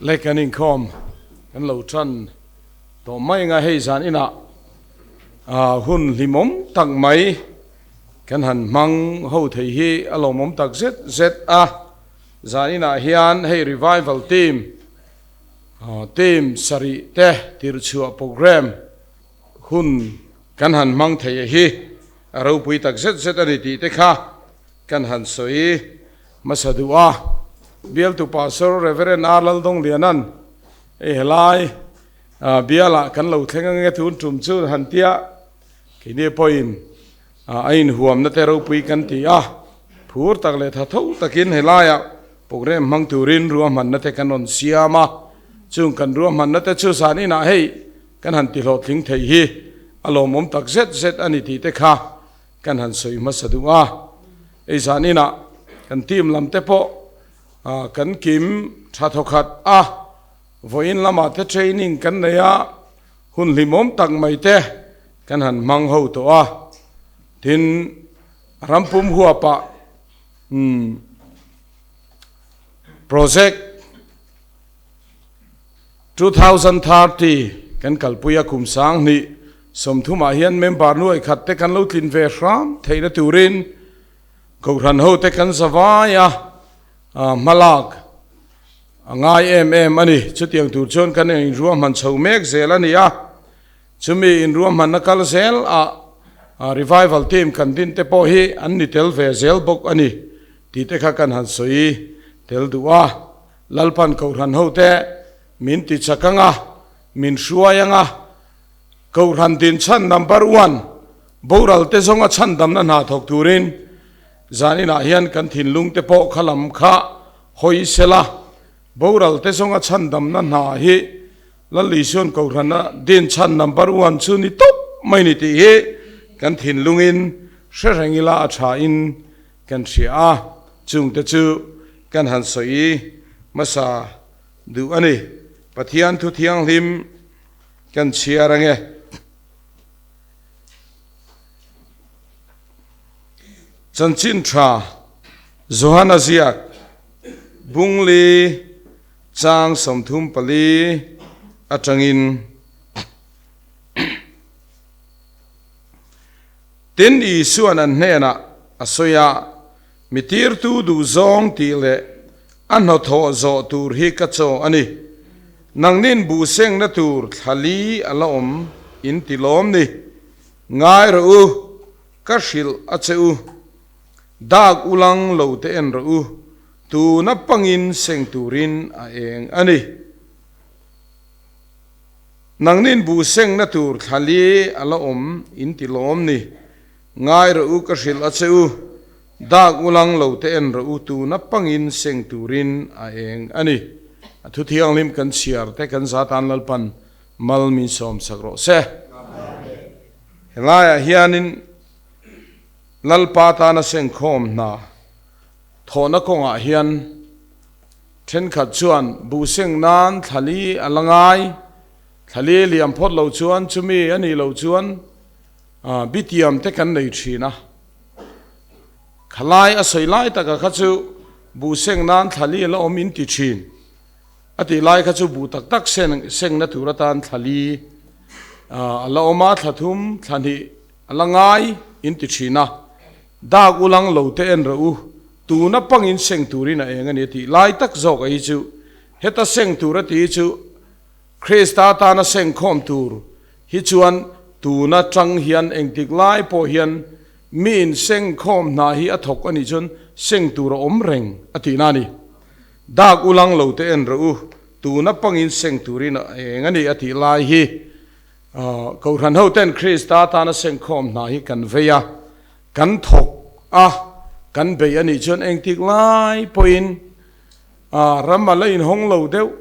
Le kan inkhawm kan lo tan tawh mai anga hei zan inah hun hlimawm tak mai kan han hmang ho thei hi a lawmawm tak zet zet a. Zan inah hian hei revival team team sarih te tirhchhuah programme hun kan han hmang thei a hi a ropui tak zet zet a ni tih te kha kan han sawi hmasa duh a. Bialtu Pastor Rev. R. Laldongliana'n hei helai bialah kan lo thleng ange tun tum chu han tia keini pawhin a inhuamna te ropui kan ti a, phur tak leh tha tho takin helaiah programme hmang turin ruahmanna te kan rawn siam a, chung kan ruahmanna te chu zan inah hei kan han tihlawhtling thei hi a lawmawm tak zet zet a ni tih te kha kan han sawi hmasa duh a, hei zan inah kan team lam te pawh kan kim tha thawkhat a, vawiin lamah te training kan nei a, hun hlimawm tak mai te kan han hmang ho tawh a, tin rampum huapah project 2030 kan kalpui a kum 2030 ah hian member nuai khat te kan lo tlin ve hram theihna turin Kohhran ho te kan zavai a, hmalak a ngai em em a ni. Chutiang tur chuan kan inruahman chho mek zel a ni a, chumi inruahmanna kal zel ah revival team kan din te pawh hi an ni tel ve zel bawk a ni tih te kha kan han sawi tel duh a. Lalpan Kohhran ho te min ti chak ang a, min hruai ang a, Kohhran din chhan number one boral te zawnga chhandamna hna thawk turin zaninah hian kan thinlung te pawh kha lam kha hawi sela, boral te zawnga chhandamna hna hi Lal Isuan Kohhrana din chhan number one chu ni tawp mai ni tih hi kan thinlungin hre reng ila a tha in kan hria a, chungte chu kan han sawi hmasa duh a ni. Pathian thu thianghlim kan chhiar ange. Chanchin tha Johana ziak Bungli chang 34 atangin Tin Isuan an hnenah a sawi a, Mi tirtu duh zawng tih leh a hnawthawh zawh tur hi ka chaw a ni. Nangnin buh sengna tur thla li a la awm in ti lawm ni. Ngai rawh u, ka hrilh a che u. Dak ulang lo te en rawh u, tuna pangin seng turin a eng a ni. Nangnin buh sengna tur thla li a la awm in ti lawm ni. Ngai rawh u, ka hrilh a che u, dak ulang lo te en rawh u, tuna pangin seng turin a eng a ni. A thu thianghlim kan chhiar te kan zatan Lalpan mal min sawm sak rawh se. Helaiah hianin Lalpa tana sengkhawm hna thawhna kawngah hian thenkhat chuan buh seng nan thla li a la ngai, thla li liam phawt lo chuan chumi a nih loh chuan Bitiam te kan nei thin a, khalai a sawi lai taka kha chu buh seng nan thla li la awm in ti thin. A tih lai kha chu buh tak tak seng sengna tur atan thla li a la awm a, thla thum, thla hnih a la ngai in ti thin a. Dak ulang lo te en rawh u, tuna pangin seng turin a eng a ni a tih lai tak zawk a hi chu heta seng tur a tih hi chu Krista tana seng khawm tur Hi chuan tuna tang hian engtik lai pawh hian mi in seng khawm hna hi a thawk a nih chuan seng tur a awm reng a tihna a ni. Dak ulang lo te en rawh u, tuna pangin seng turin a eng a ni a tih lai hi Kohhran ho ten Krista tana seng khawm hna hi kan vei a, kan thawk a, kan bei a nih chuan engtik lai pawhin ram a la inhawng lo deuh.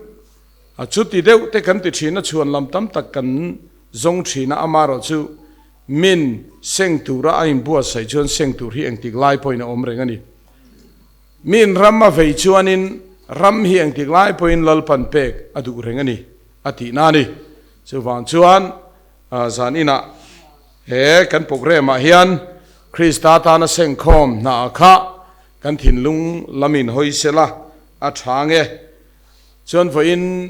A chuti deuh te kan ti thin a, chhuan lam tam tak kan zawng thin a, amaherawh chu min seng tura a inbuatsaih chuan seng tur hi engtik lai pawhin a awm reng a ni. Min ram a vei chuanin ram hi engtik lai pawhin Lalpan pek a duh reng a ni a tihna a ni. Chuvang chuan zan inah he kan programme ah hian Krista tana sengkhawm hna kha kan thinlung lamin hawi sela a tha nge. Chuan vawiin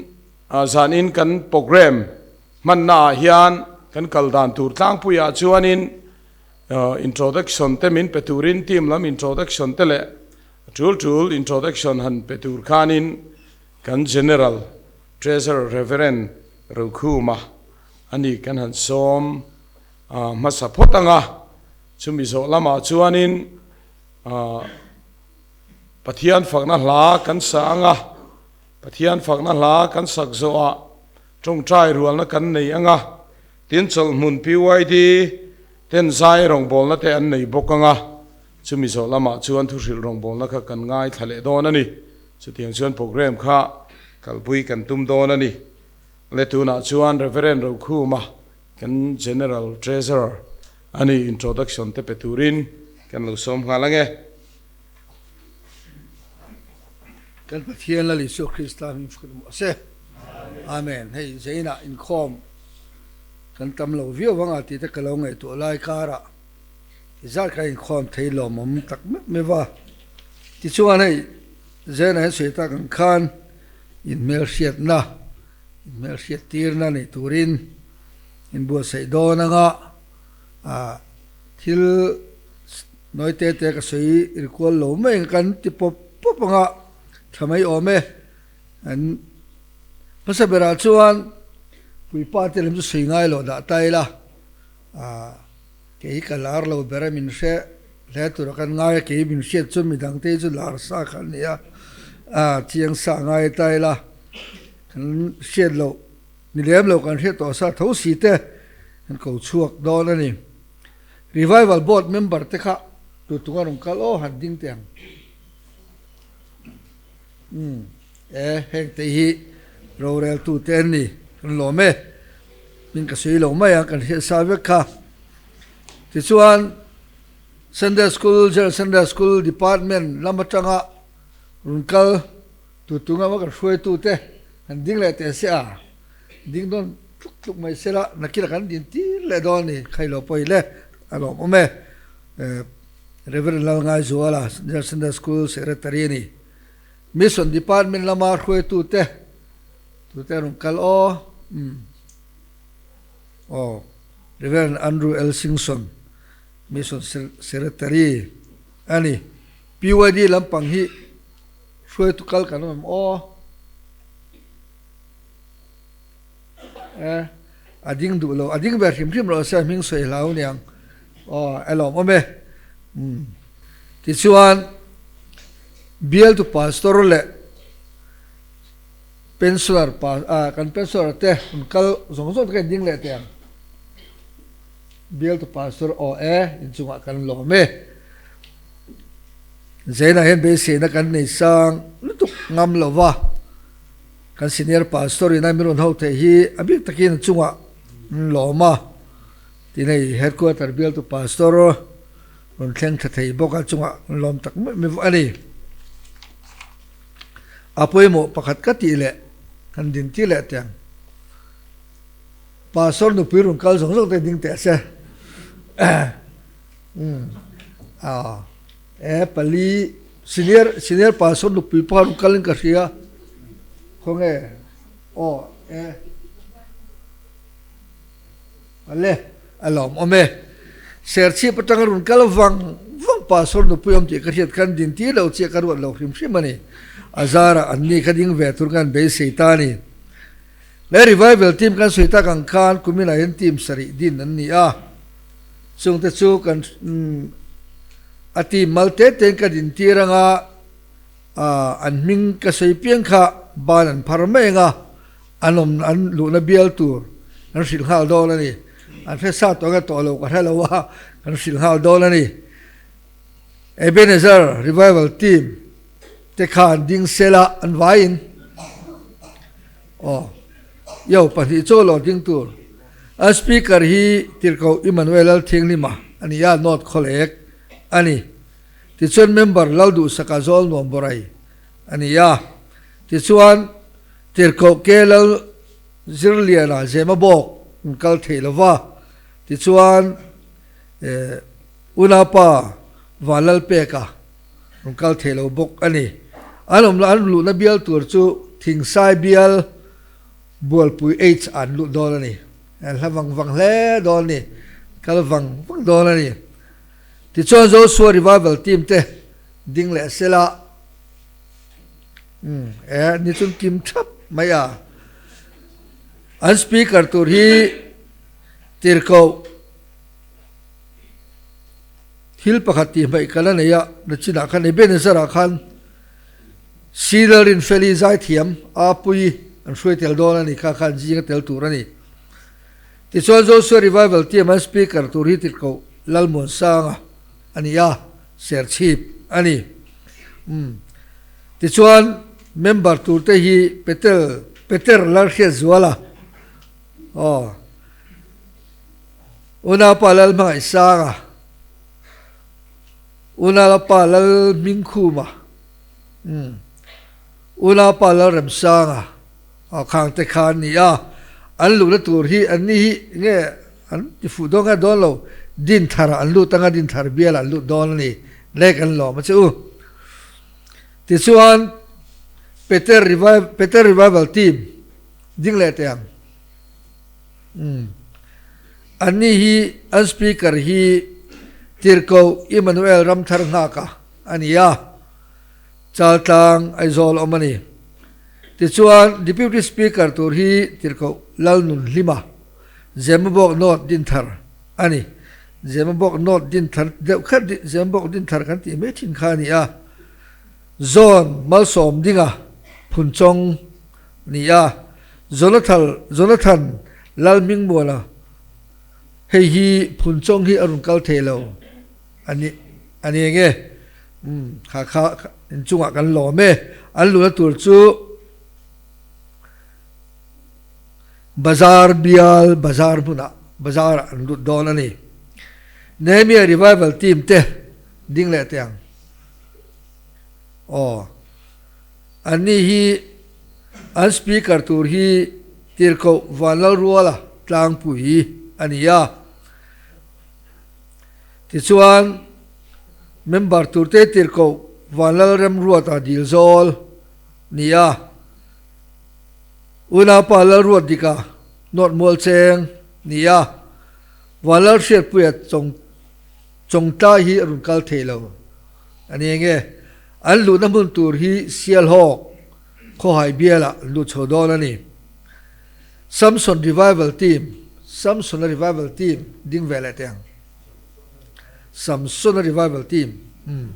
zanin kan programme hmanna ah hian kan kal dan tur tlangpui ah chuanin introduction te min pe turin team lam introduction te leh tul tul introduction han pe tur khanin kan General Treasurer Reverend Rokhuma a ni kan han sawm hmasa phawt ang a, chumi zawh lamah chuanin Pathian fakna hla kan sa ang a, Pathian fakna hla kan sak zawhah tawngtai rualna kan nei ang a, tin chawlhhmun PYD ten zai rawngbawlna te an nei bawk ang a, chumi zawh lamah chuan thuhrilh rawngbawlna kha kan ngaithla leh dawn a ni. Chutiang chuan programme kha kalpui kan tum dawn a ni. Le tunah chuan Reverend Rokhuma kan General Treasurer a ni introduction te pe turin kan lo sawm nghal ang e. Kan Pathian Lal Isua Krista hming fak duh se. Amen. Hei Zainah inkhawm kan tam lo viau vanga tih te ka lo ngaihtuah lai karah ti zat kha inkhawm thei lawmawm tak meuh meuh va. Tichuan hei Zainah hian sawi tak ang khan inhmelhriatna, inhmelhriattirna nei turin inbuatsaih dawn anga thil Nawi te te ka sawi ri kual lo mai ang kan ti pawp pawp anga tha mai awm e. An hmasa berah chuan puipa te lam chu sawi ngai loh dah ta ila ah kei hi ka lar lo ber a min hre hle tura kan ngai a kei min hriat chuan midang te hi chu lar sa kha an ni a ah chiang sa ngai ta ila kan hriat loh ni lem lo kan hriat tawh sa tho si te kan ko chhuak dawn a ni. Revival Board member te kha tu tunga rawn kal aw han ding teh ang. Umm e heng te hi rorel tu te an ni kan lawm e. Min ka sawi lo mai ang kan hriat sa vek kha. Tichuan Sunday School, General Sunday School Department lam atanga rawn kal tu tunga kan hruaitu te han ding leh teh se a. Ding dawn tluk tluk mai sela nakila kan din tir leh dawn a ni. Khailo pawh hi le a lawmawm e. Reverend Lalngaizuala, General Sunday School Secretary a ni. Mission Department lama hruaitute tute an rawn kal aw. Umm. Aw, Reverend Andrew L. Singson, Mission Secretary a ni. PYD lampang hi hruaitu kal kan awm em aw. A ding duh lo, a ding ve hrim hrim rawh se hming sawi hlau niang aw e lawm awm e. Tichuan bialtu pastor leh pensioner kan pensioner te an kal zawng zawng te kha in ding leh teh ang. Bialtu pastor aw e inchungah kan lawm e. Zainah hian beiseina kan nei sang lutuk ngam lo va. Kan senior pastor in a min rawn ho theih hi a bik takin a chungah an lawm a, tin hei headquarter bialtu pastor rawn thleng tha thei bawk a chungah an lawm tak meuh meuh a ni. A pawimawh pakhat ka tih leh kan din tih leh teh ang. Pastor nupui rawn kal zawng zawng te ding teh se. Umm a. E pali senior senior pastor nupui pawh an kal in ka hria khawnge aw e ale a lawm awm e serchhip atanga rawn kal vang vang pastor nupui awm tih ka hriat khan din tir lo chiah ka ruat lo hrim hrim a ni a zarah an ni kha ding ve tur khan beisei ta a ni le revival team kan sawi tak ang khan kuminah hian team sarih din an ni a. Chungte chu kan a ti mal te tein ka dintir anga, an hming ka sawi piang kha ban an phar mai anga, an awm an luhna bial tur kan hrilh nghal dawn a ni. An hre sa tawh nge tawh lo ka hre lo a, kan hrilh nghal dawn a ni. Ebenezer Revival Team te kha an ding sel a, an vaiin. Aw. Yo, pahnih chaw lo ding tur. A speaker hi Tirhkoh Emmanuel Lalthianghlima a ni a, North Khawlek a ni. Tichuan member Lalduhsaka Zawlnuam Borai a ni a. Tichuan Tirhkoh K Lal Zirliana Zemabawk an kal thei lo va. Tichuan Unaupa Vanlalpeka an kal thei lo bawk a ni. An awmna an luhna bial tur chu. Thingsai bial Bualpui H an lut dawn a ni. An hla vang vang hle dawn a ni. Kal vang vang dawn a ni. Tichuan Joshua Revival team te ding leh sela umm e ni chun kim thap mai a. An speaker tur hi tirhkoh thil pakhat tih hmaih ka la nei a, nachinah khan Ebenezer ah khan Cedar in Feli zaithiam a pui an hruai tel dawn a ni kha khan zing a tel tur a ni. Tichuan Joshua Revival team an speaker tur hi tirhkoh Lalmuansanga a ni a, Serchhip a ni. Umm. Tichuan member tur te hi Petel Peter Lalhriatzuala aw Unaupa Lalhmangaihsanga Unaupa Lalhmingkhuma umm Unaupa Lalremsanga aw khang te kha an ni a, an luhna tur hi an ni hi nge an ti fuh dawn nge dawn lo, Dinthar ah an lut anga Dinthar bial ah an lut dawn a ni, lek an lawm a che u. Tichuan Peter Revival Peter Revival team ding leh teh ang. Umm an ni hi an speaker hi Tirhkoh Emmanuel Ramthar Nghaka a ni a, Chaltlang Aizawl awm a ni. Tichuan, Deputy Speaker tur hi Tirhkoh Lalnunhlima, Zemabawk North Dinthar a ni. Zemabawk North Dinthar deuh kher Zemabawk Dinthar kan tih mai thin kha a ni a. John Malsawmdinga Phunchawng a ni a. Jonathal Jonathan Lalhmingmuana hei hi Phunchawng hi a rawn kal thei lo a ni a ni enge? Umm kha kha inchungah kan lawm e. An luhna tur chu Bazar bial bazar hmunah bazar ah an lut dawn a ni. Nehemiah Revival team te ding leh teh ang. Aw an ni hi an speaker tur hi Tirhkoh Vanlalruala tlangpui a ni a. Tichuan Member turte tirhkoh Vanlalremruata Dilzawl ni a, Unaupa Lalruatdika North Mualcheng ni a, Vanlalhriatpuia Chawng Chawngtlai hi a rawn kal thei lo a ni enge, an luhna hmun tur hi Sialhawk Khawhai bialah an lut chho dawn a ni. Samson Revival Team, Samsona Revival Team ding ve leh teh ang. Samsona Revival Team umm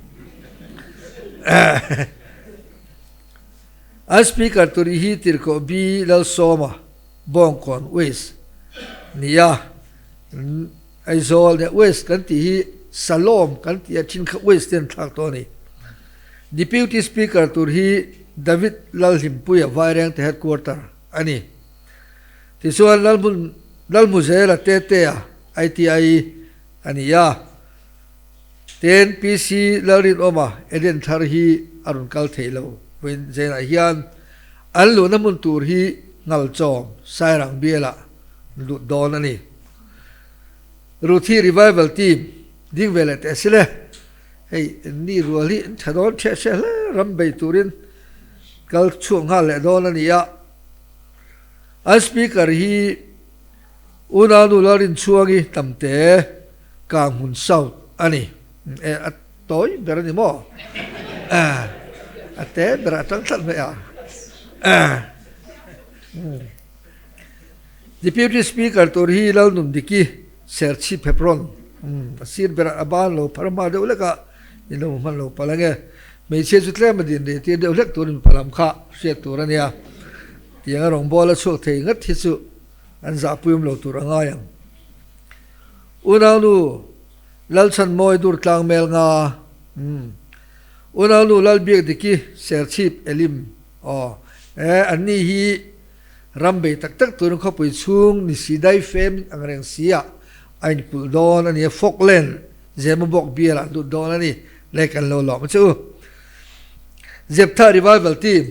An speaker tur i hi Tirhkoh B Lalsawma Bawngkawn West nia Aizawl nia West kan tih hi Salom kan tih a thin kha West te an thlak tawh a ni. Deputy Speaker tur hi David Lalhlimpuia Vairengte Headquarter a ni. Tichuan Lalhmun Lalhmuzela Tetea ITI a ni a, tin PC Lalrinawma Eden thar hi a rawn kal thei lo. Vawiin Zainah hian an luhna hmun tur hi Ngalchawm, Sairang bialah an lut dawn a ni. Ruthi Revival Team ding ve leh teh si le. Hei ni rual hi an tha dawn hreh hreh hle ram bei turin kal chhuak nghal leh dawn a ni a. An Speaker hi Unau nu Lalrinchhuangi Tamte Kanghmun South a ni. E, a tawi ber a ni maw? A te ber a tang tlat mai a. Deputy Speaker tur hi Lalnundiki Serchhip Hebron a sir berah a ban lo phar hma deuh hlek a, in lo hman lo palh ange. Hmeichhia chu tlem a din rih tir deuh hlek turin mipa lam kha hriat tur a nia. Tiang a rawngbâwl a chhuak thei ngat hi chu an zahpui awm lo tur a ngai ang. Unaunu Lalchhanmawi Durtlang Melnga umm Unaunu Lalbiakdiki Serchhip Elim aw e anni hi ram bei tak tak turin khawpui chhung ni si dai fem ang reng si ah a inkulh dawn a ni a Falkland Zemabawk bial ah an lut dawn a ni le kan lo lawm a che u. Zeptha Revival Team.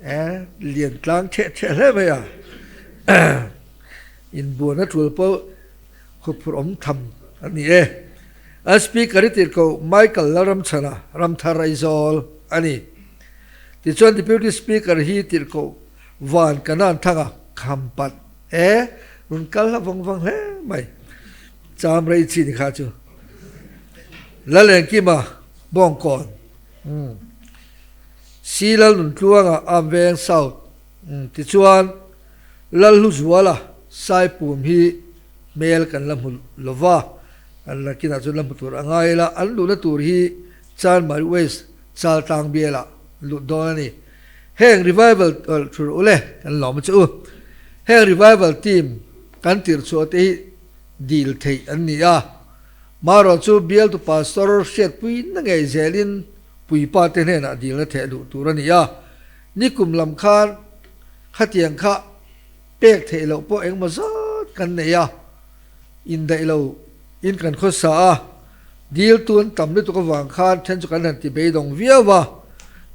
E lian tlang theh theh hle mai a, inbuan a tul pawh khuphur awm tham a ni e. An speaker i tirhkoh Michael Lalramchhana Ramthar Aizawl a ni. Tichuan Deputy Speaker hi tirhkoh van Kanan thanga kham pat e, rawn kal hla vang vang hle mai. Cham rei chi ni kha chu. Lalengkima Bawngkawn umm Si Lalnuntluanga Amveng South umm Tichuan Lalhluzuala Saipum hi hmel kan la hmu lova, an nakinah chuan la hmu tur a ngai ila, an luhna tur hi Chanmari West Chaltlang bialah lut dawn a ni. Heng revival thur ule kan lawm a che u. Heng revival team kan tirh chhuah te hi dil theih an ni a. Marawh chu bialtu pastor hriatpui na ngei zelin puipa te hnenah dilna theh luh tur a ni a. Nikum lam khan khatiang kha pek theih loh pawh engmaw zat kan nei a, indaih lo in kan khawsa a. Dil tun tam lutuk avang khan then chu kan han ti beidawng viau a,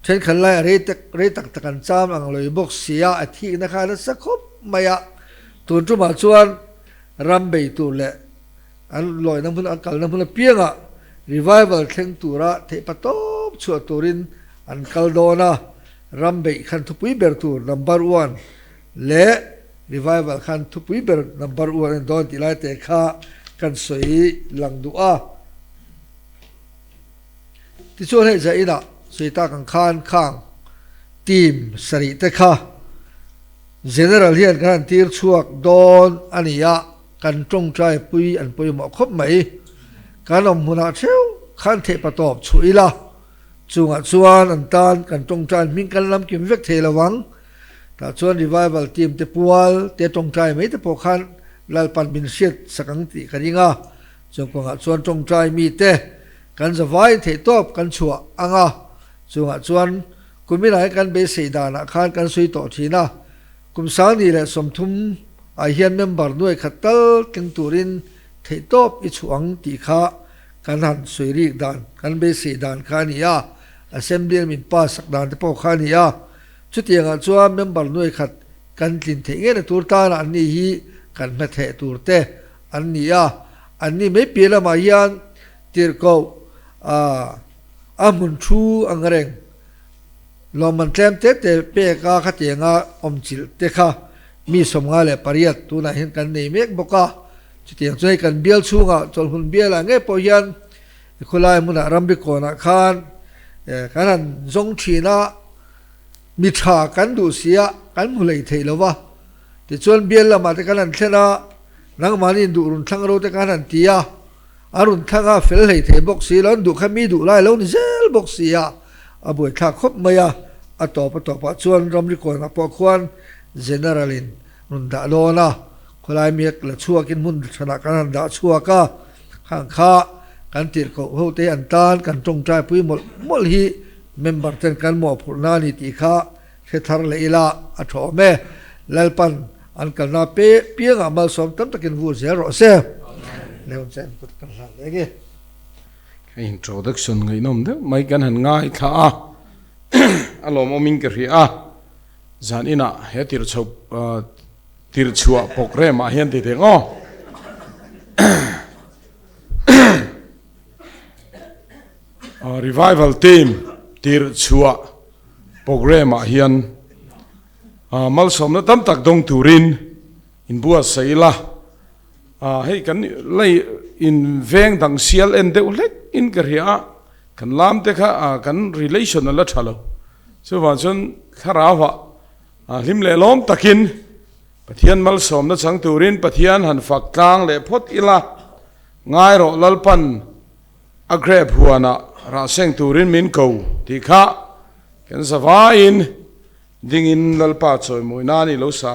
thenkhat lai a rei tak rei tak tak an cham ang loi bawk si a, a thikna kha a nasa khawp mai a. Tun tumah chuan ram bei tur leh an lawina hmun an kalna hmun apiangah revival thleng tura theihpa tawp chhuah turin an kal dawn a, ram beih khan thupui ber tur number one leh Revival khan thupui ber number uar a ni dawn tih lai te kha kan sawi lang duh a. Tichuan hei zah inah sawi tak ang khan khang team sarih te kha General hian kan han tir chhuak dawn a ni a, kan tawngtai pui an pawimawh khawp mai. Kan awm hmunah theuh khan theihpa tawp chhuah ila, chungah chuan an tan kan tawngtai hming kan lam kim vek thei lo ang. Tah chuan revival team te pual te tawngtai mai te pawh khan Lalpan min hriat sak ang tih ka ring a, chung kawngah chuan tawngtai mi te kan zavaiin theihtawp kan chhuah ang a, chungah chuan kuminah hian kan beisei danah khan kan sawi tawh thin a, kum 2030 ah hian member nuai khat tal tling turin theihtawp i chhuah ang tih kha kan han sawi rik dan kan beisei dan kha a ni a, assembly an min pass sak dan te pawh kha a ni a. Chutiangah chuan member nuai khat kan tlin theih ngei na tur tana an ni hi kan hmatheh tur te an ni a, an ni mai piah lamah hian tirhkoh a hmun thu ang reng lawmman tlem te te pek a khatianga awmchilh te kha mi 58 tunah hian kan nei mek bawk a, chutiang chu hei kan bial chhungah chawlhhmun bialah ngei pawh hian khawlai hmunah ramri kawnah khan kan han zawng thin a. Mi tha kan duh si a, kan hmu hlei thei lo va. Tichuan bial lamah te kan han thlen a, nangmahni in duh run thlang ro te kan han ti a, a run thlang a fel hlei thei bawk si lo, an duh kha mi duh lai lo ni zel bawk si a, a buaithlak khawp mai a, a tawp a tawpah chuan ramri kawnah pawh khuan General in rawn dah dawn a, khawlai miak la chhuakin hmun thanah kan han dah chhuak a, khang kha kan tirhkoh ho te an tan kan tawngtai pui mawlh mawlh hi Member ten kan mawhphurhna a ni tih kha hre thar leh ila a tha awm e. Lalpan an kalna pe piangah malsawm tam takin vur zel rawh se. Leon chen kut kan hlan leh nge. Ka introduction ngaihnawm deuh mai kan han ngaithla a, a lawmawmin ka hria a, zan inah he tirchho tirchhuah programme ah hian ti thei ang aw. Revival Team tirh chhuah programme ah hian malsawmna tam tak dawng turin inbuatsaih ila, hei kan lei in veng dang sial en deuh hlek in ka hria a, kan lam te kha kan relation a la tha lo, chuvang chuan thlarau ah hlim leh lawm takin Pathian malsawmna chang turin Pathian han fak tlang leh phawt ila, ngai rawh Lalpan. A grape huanah rah seng turin min ko tih kha kan zavaiin dingin Lalpa chawimawi nan i lo sa.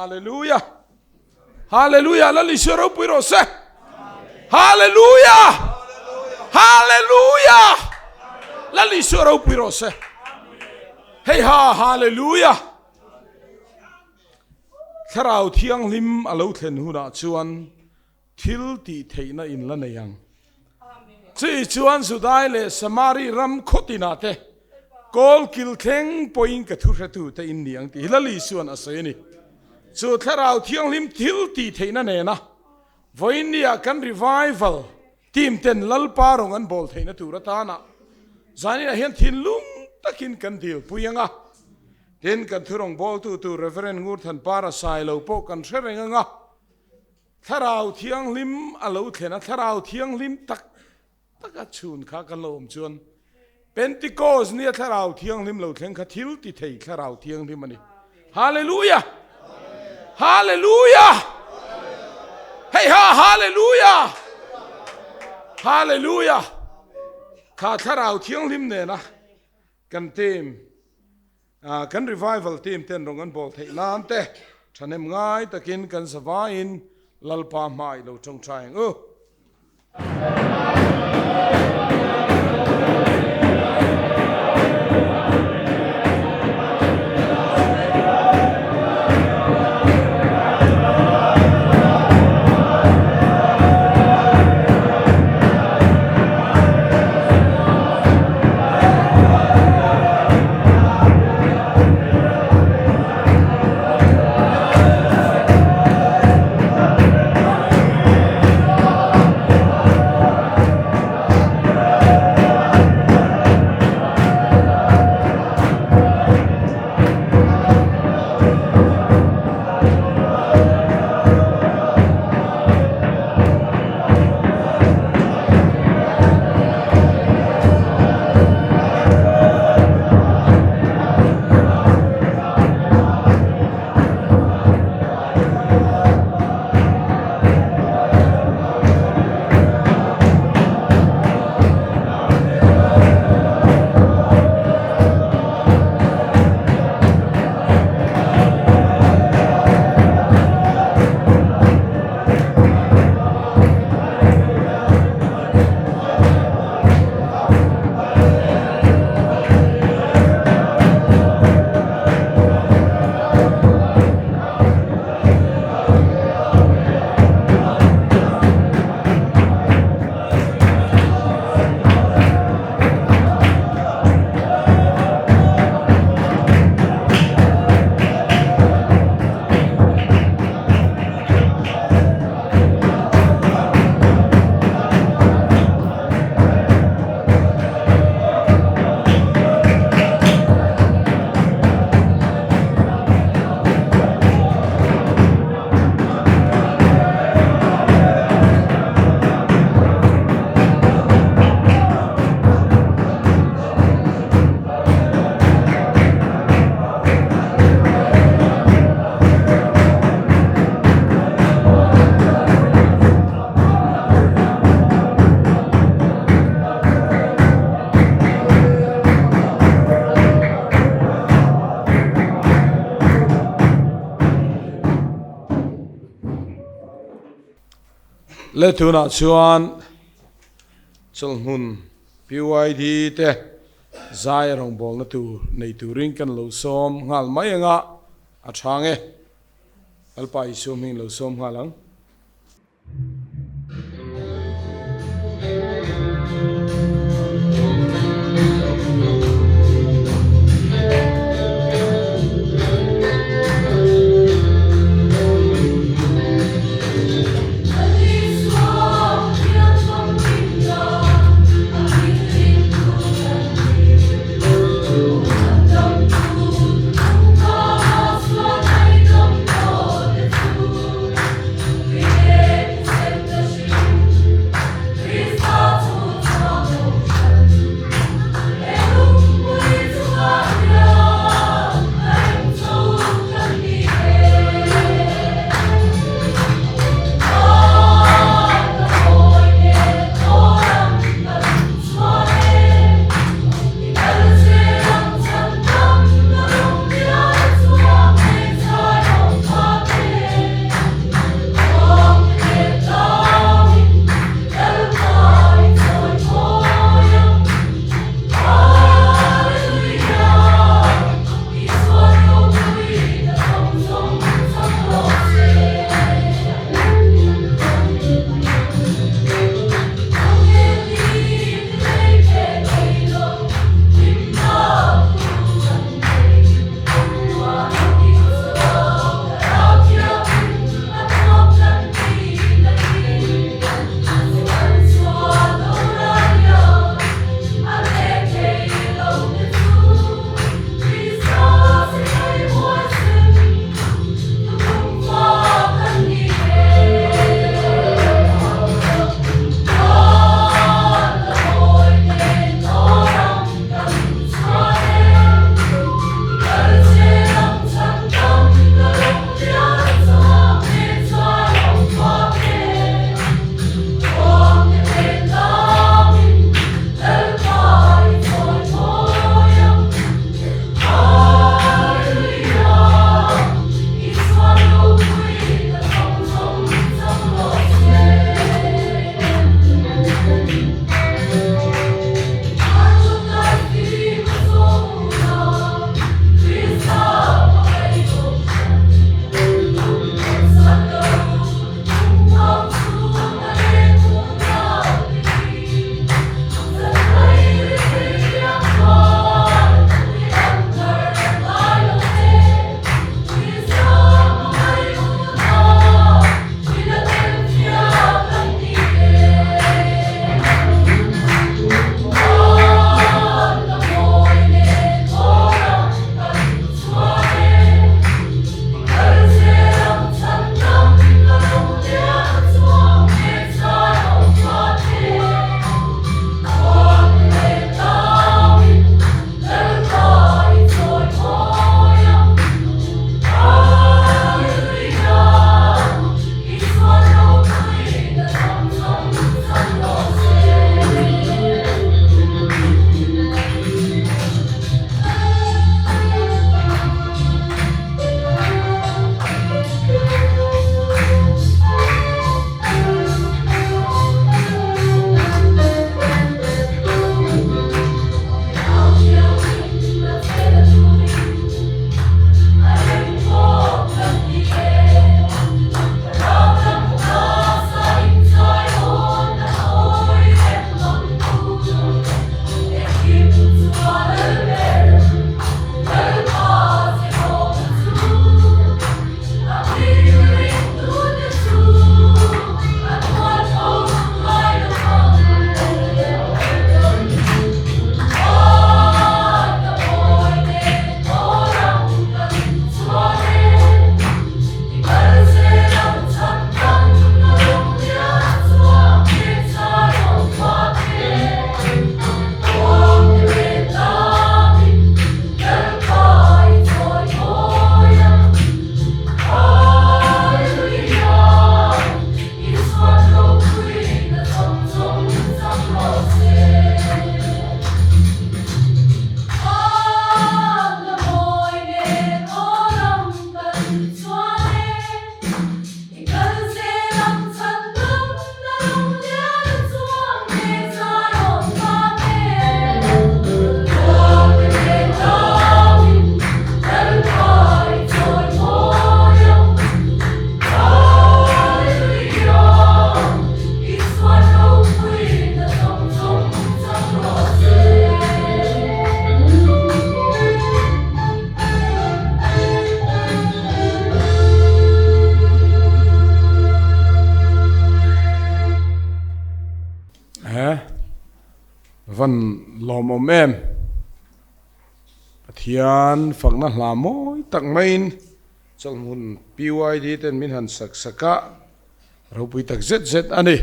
Hallelujah! Hallelujah! Lal Isua ropui rawh se! Hallelujah! Hallelujah! Lal Isua ropui rawh se! Hei ha! Hallelujah! Thlarau Thianghlim a lo thlen hunah chuan thil tih theihna in la nei ang. Chutih chuan Judai leh Samari ram khaw tinah te kawl kil thleng pawhin ka thuhretu te in ni ang tih hi Lal Isua'n a sawi a ni. Chu Thlarau Thianghlim thil tih theihna nena vawiinniah kan revival team ten Lalpa rawng an bawl theihna tur atana zaninah hian thinlung takin kan dilpui ang a. Tin, kan thurawng bawltu tur Rev. Ngurthanpara Sailo pawh kan hre reng ang a. Thlarau Thianghlim a lo thlen a, Thlarau Thianghlim tak taka chhun kha kan lo awm chuan Pentecost nia Thlarau Thianghlim lo thleng kha thil ti thei Thlarau Thianghlim a ni. Hallelujah! Hallelujah! Hei ha! Hallelujah! Hallelujah! Kha Thlarau Thianghlim nena kan team Kan revival team ten rawng an bawl theih nan te thahnem ngai takin kan zavaiin Lalpa hma i lo tawngtai ang u. Le tunah chuan chawlhmun PYD te zai rawngbawlna tur nei turin kan lo sawm nghal mai anga a chhang e. Lalpa Isua hming lo sawm nghal ang. van lawmawm em. Pathian fakna hla mawi tak maiin chawlhmun PYD ten min han sak sak a, ropui tak zet zet a ni.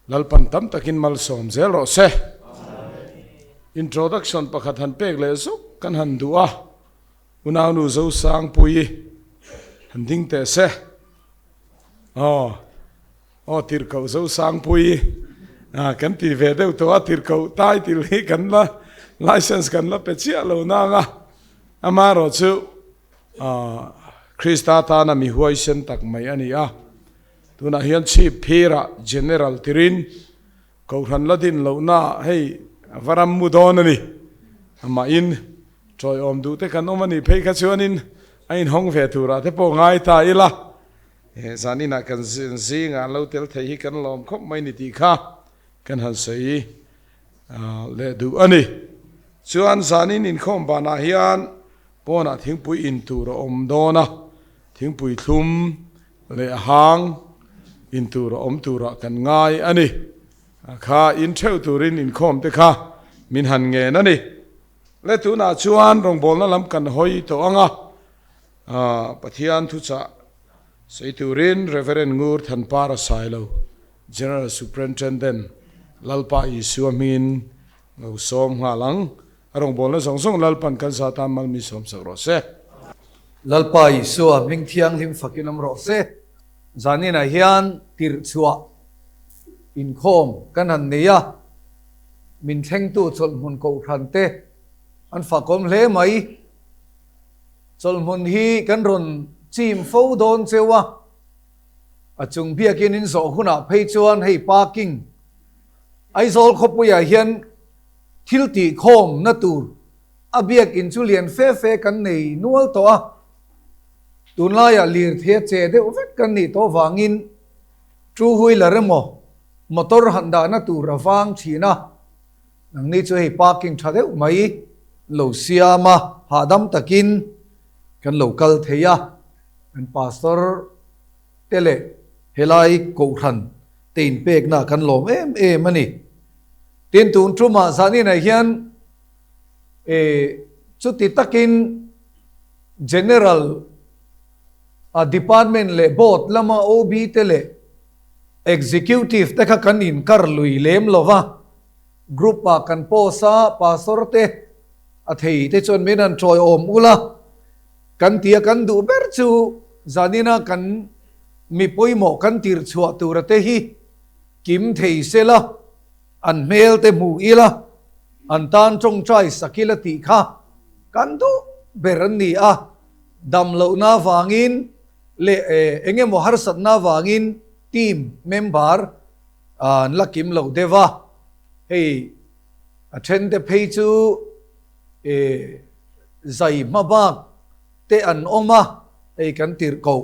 Lalpan tam takin malsawm zel rawh se. Introduction pakhat han pek leh zuk kan han duh a, Unaunu Zosangpuii han ding teh se. Aw, aw tirhkoh Zosangpuii ah kan ti ve deuh tawh a, tirhkoh title hi kan la license kan la pe chiah lo nang a, amaherawh chu ah Krista tana mi huaisen tak mai a ni a, tunah hian chhip phirah General tirin Kohhran la din lohna hei a va ram mu dawn a ni. Amahin tawiawm duh te kan awm a nih phei kha chuanin a inhawng ve turah te pawh ngai ta ila. He zaninah kan zingah an lo tel thei hi kan lawm khawp mai ni tih kha kan han sawi leh duh a ni. Chuan zanin inkhawm banah hian pawnah thingpui in tur a awm dawn a, thingpui thlum leh hang in tur a awm turah kan ngai a ni. Kha in theuh turin inkhawm te kha min han ngen a ni. Le tunah chuan rawngbawlna lam kan hawi tawh ang a, Pathian thuchah sawi turin Rev. Ngur Thanpara Sailo, General Superintendent, Lalpa Isua hmingin lo sawm nghal ang. A rawngbawlna zawng zawng Lalpan kan za tan mal mi sawm sak rawh se. Lalpa Isua hming thianghlim fakin awm rawh se. Zaninah hian tirh chhuah inkhawm kan han nei a, min thlengtu chawlhhmun kohhran te an fakawm hle mai. Chawlhhmun hi kan rawn chim fo dawn cheu a, a chung biakin in zawh hunah phei chuan hei parking Aizawl khawpuiah hian Thil tihkhawmna tur a biakinn chu lian fe fe kan nei nual tawh a, tunlaiah lirthei a che deuh vek kan nih tawh vangin two wheeler emaw motor han dahna tur a vang thin a, nangni chu hei parking tha deuh mai lo siam a, hahdam takin kan lo kal thei a, kan pastor te leh helai kohhran te inpekna kan lawm em em a ni. Tin, tun tumah zaninah hian chuti takin General Department leh Board lama OB te leh Executive te kha kan inkar lui lem lo va, Group ah kan post a, Pastor te a thei te chuan min han tawiawm ula kan ti a, kan duh ber chu zanina kan mi pawimawh kan tirchhuah tura te hi kim thei sela. An hmel te hmu ila, an tan tawngtai sak ila tih kha kan duh ber an ni a, dam lohna avangin leh eng emaw harsatna avangin team member an la kim lo deuh a, hei a then te phei chu zai hma bak te an awm a, hei kan tirhkoh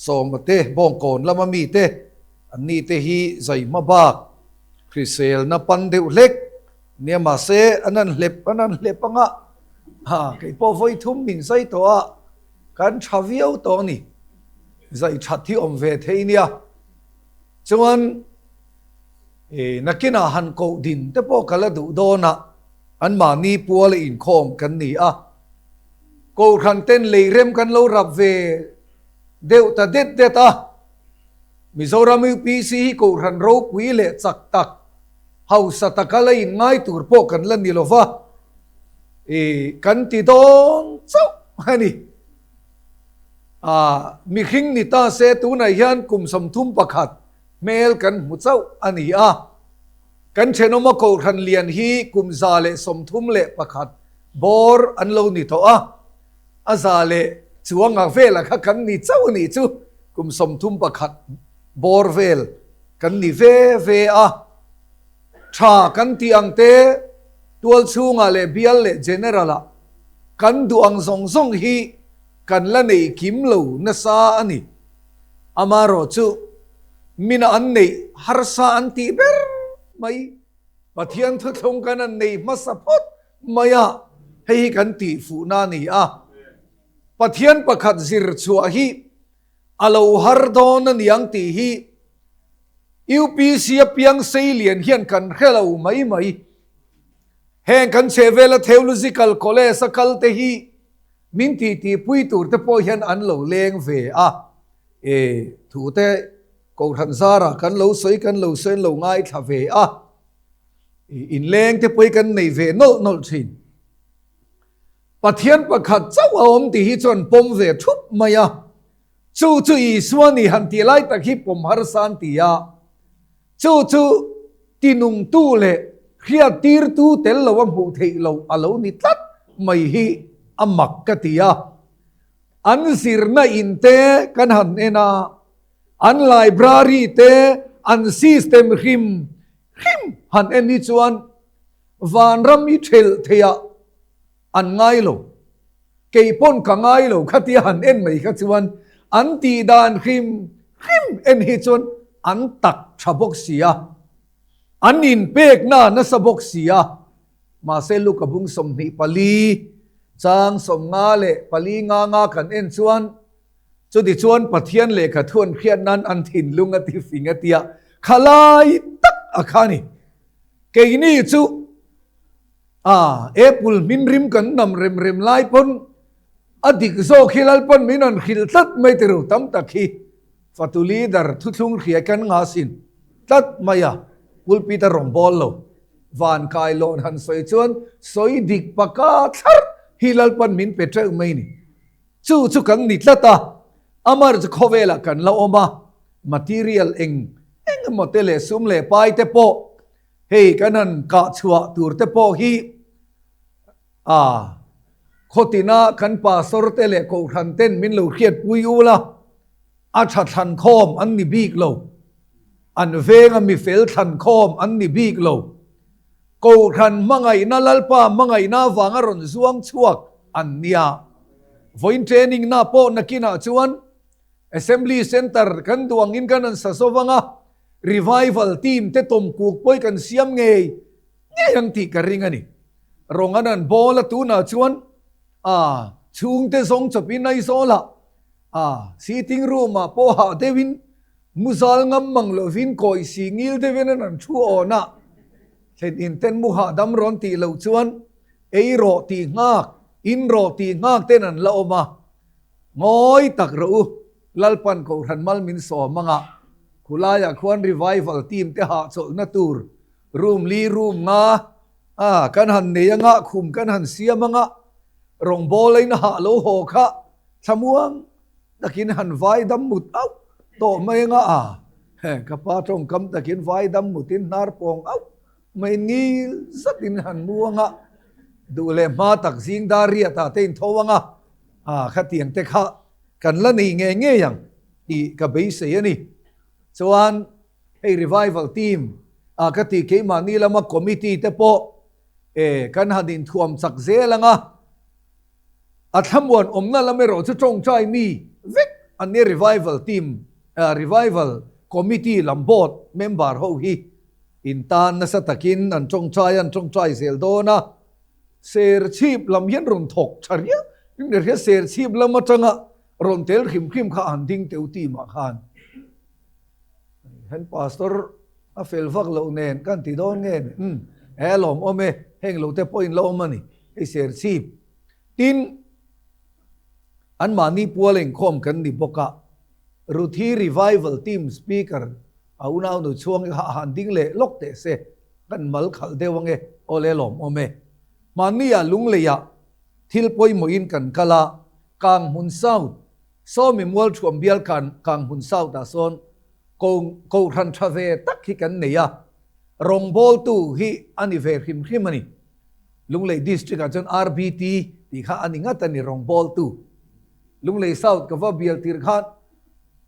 sawma te bawngkawn lama mi te an ni te hi zai hma bak Hriselna pan deuh hlek nia mahse an han hlep an han hlep anga ha kei pawh vawi thum min zai tawh a kan tha viau tawh a ni zai that hi awm ve thei nia chuan e nakinah han koh din te pawh ka la duh dawn a an mahni pual a inkhawm kan ni a kohhran ten lei rem kan lo rap ve deuh ta det det a. Mizoram UPC hi kohhran ropui leh chak tak, hausa taka la inngai tur pawh kan la ni lova, i kan ti dawn chauh a ni. Ah, mihring ni ta se tunah hian kum 31 hmel kan hmu chauh a ni a. Kan thenawma kohhran lian hi kum 131 bawr an lo ni tawh a. A za leh chuanga vela kha kan ni chauh a nih chu kum 31 bawr vel kan ni ve ve a. Tha kan tih ang te tual chhungah leh bial leh general ah kan duh ang zawng zawng hi kan la nei kim lo nasa a ni. Amaherawh chu mina an neih harsa an tih ber mai. Pathian thuthlung kan an nei hmasa phawt mai a, hei hi kan tihfuhna a ni a. Pathian pakhat zir chhuah hi a lo har dawn a niang tih hi UPC a piang seilian hian kan hre lo mai mai. Heng kan chhehvela Theological College a kal te hi min titipui tur te pawh hian an lo leng ve a. E, thu te Kohhran zarah kan lo sawi kan lo sawi an lo ngaithla ve a. Inleng te pawh hi kan nei ve nawlh nawlh thin. Pathian pakhat chauh a awm tih hi chuan pawm ve thup mai a. Chu chu Isua ni han tih lai tak hi pawm harsa an ti a. Chu chu tinungtu leh hriattirtu tel lo a hmuh theih loh a lo ni tlat mai hi a mak ka ti a. An zirna in te kan han en a, an library te, an system hrim hrim han en hi chuan vanram hi thelh theihah an ngai lo. Kei pawn ka ngai lo khatia han en mai kha chuan an tih dan hrim hrim en hi chuan an tak tha bawk si a, an inpekna nasa bawk si a. Mahse Luka bung 24 chang 54 nga nga kan en chuan chuti chuan Pathian lehkha thu an hriat nan an thinlung a ti fing a tia khalai tak a kha ni. Keini chu A, Apple hmin rim kan nam rem rem lai pawn a dik zawk hi Lalpan min rawn hrilh tlat mai ti ro tam tak hi fatu leader thuthlung hria kan nga sin tlat mai a, pulpit a rawn bawl lo. Van kai lawn han sawi chuan sawi dik paka thlarh hi Lalpan min pe teuh mai ni. Chu chu kan ni tlat a, amar chu khawvelah kan la awm a, material eng eng emaw te leh sum leh pai te pawh Hei kan han kah chhuah tur te pawh hi a khawtina kan pastor te leh kohhran ten min lo hriatpui ul a, a tha thlan khawm an ni bik lo. An venga mi fel thlan khawm an ni bik lo. Kohhran hmangaihna Lalpa hmangaihna avanga rawn zuang chhuak an nia. Vawiin training na pawh nakinah chuan Assembly Centre kan duh angin kan han sa zo vang a, Revival team te tawm kuk pawh hi kan siam ngei ngei ang tih ka ring a ni. Rawng an han bawl a tunah chuan a chhungte zawng chawpin Aizawlah a sitting room ah pawh hah deuhin muzal ngam mang lovin kawi si ngil deuhin an han thu awn a, thlen in ten mu hahdam rawn tih loh chuan ei rawh tih nghak, in rawh tih nghak ten an la awm a. Ngawi tak rawh u, Lalpan Kohhran mal min sawm anga khulaiah khuan revival team te hahchawlhna tur room li room nga a kan han nei anga khum kan han siam anga rawngbawlei na hah lo haw kha thlamuang takin han vai dam mut auh tawh mai anga a ka pa tawngkam takin vai dam mutin hnar pawng auh mai ngil zatin han mu anga duh leh hma tak zing dar riat ah te intho anga a khatiang te kha kan la nei ngei ngei ang tih ka beisei a ni. Chuan hei revival team ah ka tih keimahni lama committee te pawh e kan han inthuam chak zel ang a, a thlamuan awmna lam erawh chu tawngtai mi vek an nia revival team revival committee lam board member ho hi intan nasa takin an tawngtai a an tawngtai zel dawn a. Serchhip lam hian rawn thawk tha riau in ka hria, Serchhip lam atanga rawn tel hrim hrim kha han ding teu team ah khan hen pastor a fel vak loh nen kan ti dawn nge ni umm he lawm awm e heng lo te pawh in la awm a ni hei Serchhip tin an mahni pual inkhawm kan ni bawk a Ruthi revival team speaker a unau nu chhuang hi han ding leh lawk teh se. Kan mal khalh deuh ange, awle lawm awm e. Hmanni ah Lungleiah thil pawimawhin kan kal a, Kanghmun South, Sawmi Mualthuam bial Kanghmun South ah sawn ko kohhran tha ve tak hi kan nei a, rawngbawltu hi a ni ve hrim hrim a ni. Lunglei District ah chuan RBT tih kha a ni ngat a ni rawngbawltu. Lunglei South ka va bial tir khan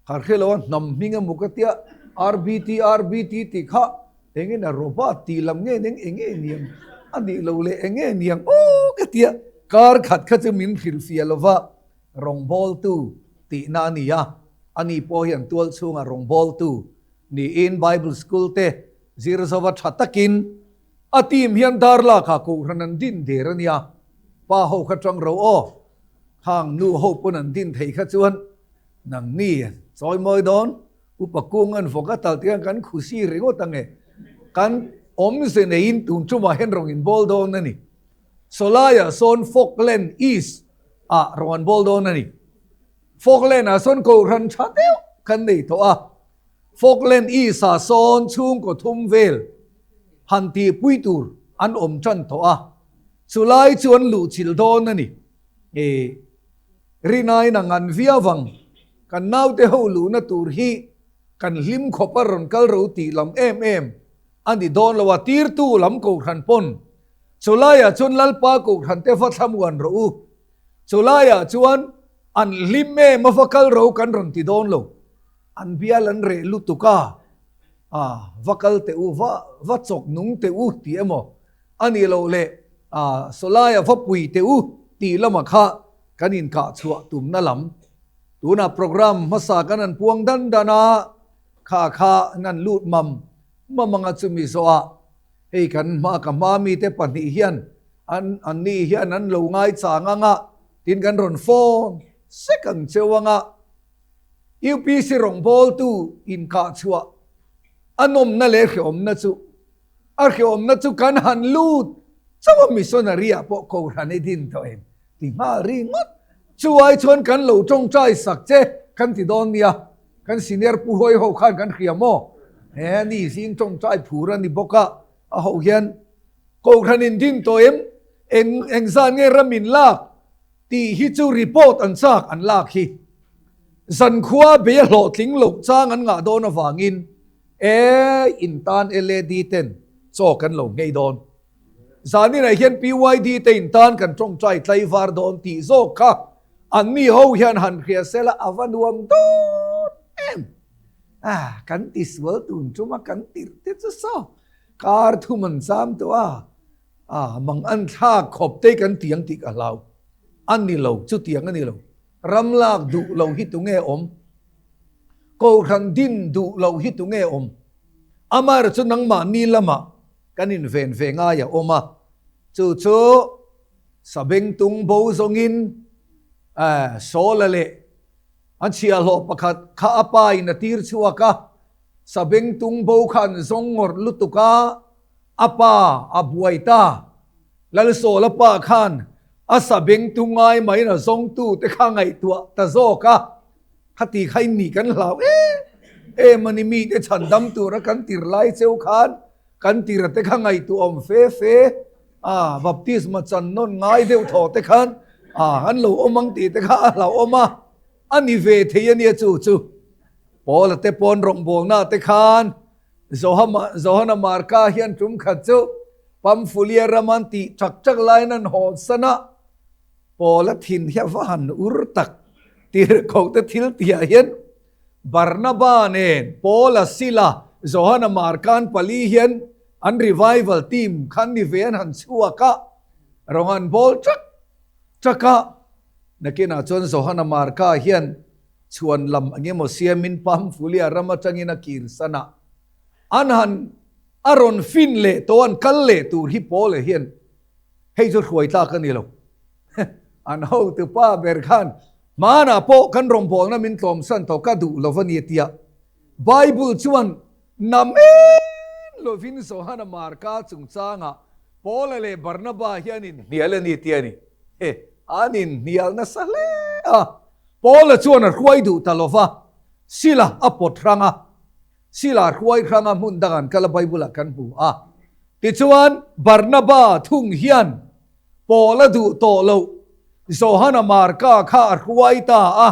ka hre lo a, hnam hming emaw ka tia RBT RBT tih kha Engin a robot tih lam nge eng eng nge niang a nih lo leh eng nge niang aw ka tia kar khat kha chu min hrilhfiah lova rawngbawltu tihna a ni a, ani pawh hian tual chhunga rawngbawltu niin Bible school te zir zova tha takin a team hian dar lakah kohhran an din der a nia, pa ho kha tang ro aw, khang nu ho pawn an din thei kha chuan nangni chawimawi dawn. Upa kung an vawk a tal tiang kan khusi ringawt ange. Kan Awmze neiin tun tumah hian rawn inbawl dawn a ni. Sawlaiah sawn Falkland East ah rawn an bawl dawn a ni. Falkland ah sawn kohhran tha deuh kan nei tawh a. Falkland East ah sawn chhungkaw thum vel han tihpui tur an awm tan tawh a. Chulai chu an luhchilh dawn a ni. E, rinain a ngan viau ang. Kan naute ho luhna tur hi kan hlim khawp a rawn kal ro tih lam em em a ni dawn lo a, tirtu lam kohhran pawn chulaiah chuan Lalpa kohhran te va thlamuan rawh u, chulaiah chuan an hlim em a va kal ro kan rawn ti dawn lo, an bial an reh lutuk a, a va kal teh u, va va chawk nung teh u tih emaw a nih loh leh a sawlaiah va pui teh u tih lamah kha kan inkah chhuah tumna lam Tunah program hmasa kan han puang dan dan a, kha kha an han lut mam mam anga chumi zawhah hei kan hma ka hma mite pahnih hian an anni hian an lo ngai chang anga tin kan rawn phone sek ang cheu anga UPC rawngbawltu inkah chhuah a nawmna leh hrehawmna chu A hrehawmna chu kan han lut chauh a, missionary ah pawh Kohhran i din tawh em? Ti nghal ri ngawt. Chu ai chuan kan lo tawngtai sak che kan ti dawn nia. Kan senior pu hawi ho khan kan hria maw? He ni zing tawngtai phur a ni bawk a, a ho hian Kohhran in din tawh em? Eng engzan nge ram in lak tih hi chu report an chak an lak hi. Zankhua bei a hlawhtling loh chang an ngah dawn avangin E, in tan LAD ten chaw kan lo nghei dawn. Zaninah hian PYD te in tan kan tawngtai tlaivar dawn tih zawk kha an mi ho hian han hria sela a va nuam dawn em. Ah, kan ti sual tun tum a kan tirh te chu saw kar thum an cham tawh a, ah, mang an thlak khawp te kan ti ang tih ka hlau. A ni lo, chutiang a ni lo. Ram lak duh lo hi tunge awm? Kohhran din duh loh hi tunge awm? Amaherawh chu nangmahni lamah kan inven ve ngai a awm a, chu chu Sabengtung bo zawngin Sawla leh a chhiahhlawh pakhat kha a pa in a tir chhuak a, Sabengtung bo kha an zawng ngawrh lutuk a, a pa a buai ta. Lalsawla pa khan a Sabengtung ngai maiin a zawngtu te kha ngaihtuah ta zawk a. Khati kha in nih kan hlau em em a ni, mite chhan dam tura kan tir lai cheu khan kan tira te kha ngaihtuah awm fe fe a, baptisma chan nawn ngai deuh thaw te khan a an lo awm ang tih te kha a hlauhawm a, a ni ve thei a nia chu chu. Paula te pawn rawngbawlna te khan Johana Marka hian tum khat chu Pamphylia ram an tih chak chak laiin an hawnsan a, Paula thin hi a va han ur tak. Tirhkohte thil tihah hian Barnaba nen Paula, Sila, Johana, Markan pali hian an revival team kha an ni ve an han chhuak a, rawng an bawl ṭak ṭak a. Nakinah chuan Johana Marka hian chhuan lam eng emaw siamin Pamphylia ram atangin a kirsan a, an han a rawn fin leh tawh an kal leh tur hi Paula hian Hei chu hruai tlak a ni lo. An hotu pa ber khan hmanah pawh kan rawngbawlna min tlawmsan tawh ka duh lo a ni a tia. Bible chuan namen lovin Johana Marka chungchangah Paula leh Barnaba hian inhnial a ni tia a ni. He, an inhnial nasa hle a. Paula chuan a hruai duh ta lova, Sila a pawt hrang a. Sila hruai hranga hmun dang an kal a Bible-ah kan hmu a. Tichuan, Barnaba thung hian Paula duh tawh loh Johana Marka kha a hruai ta a,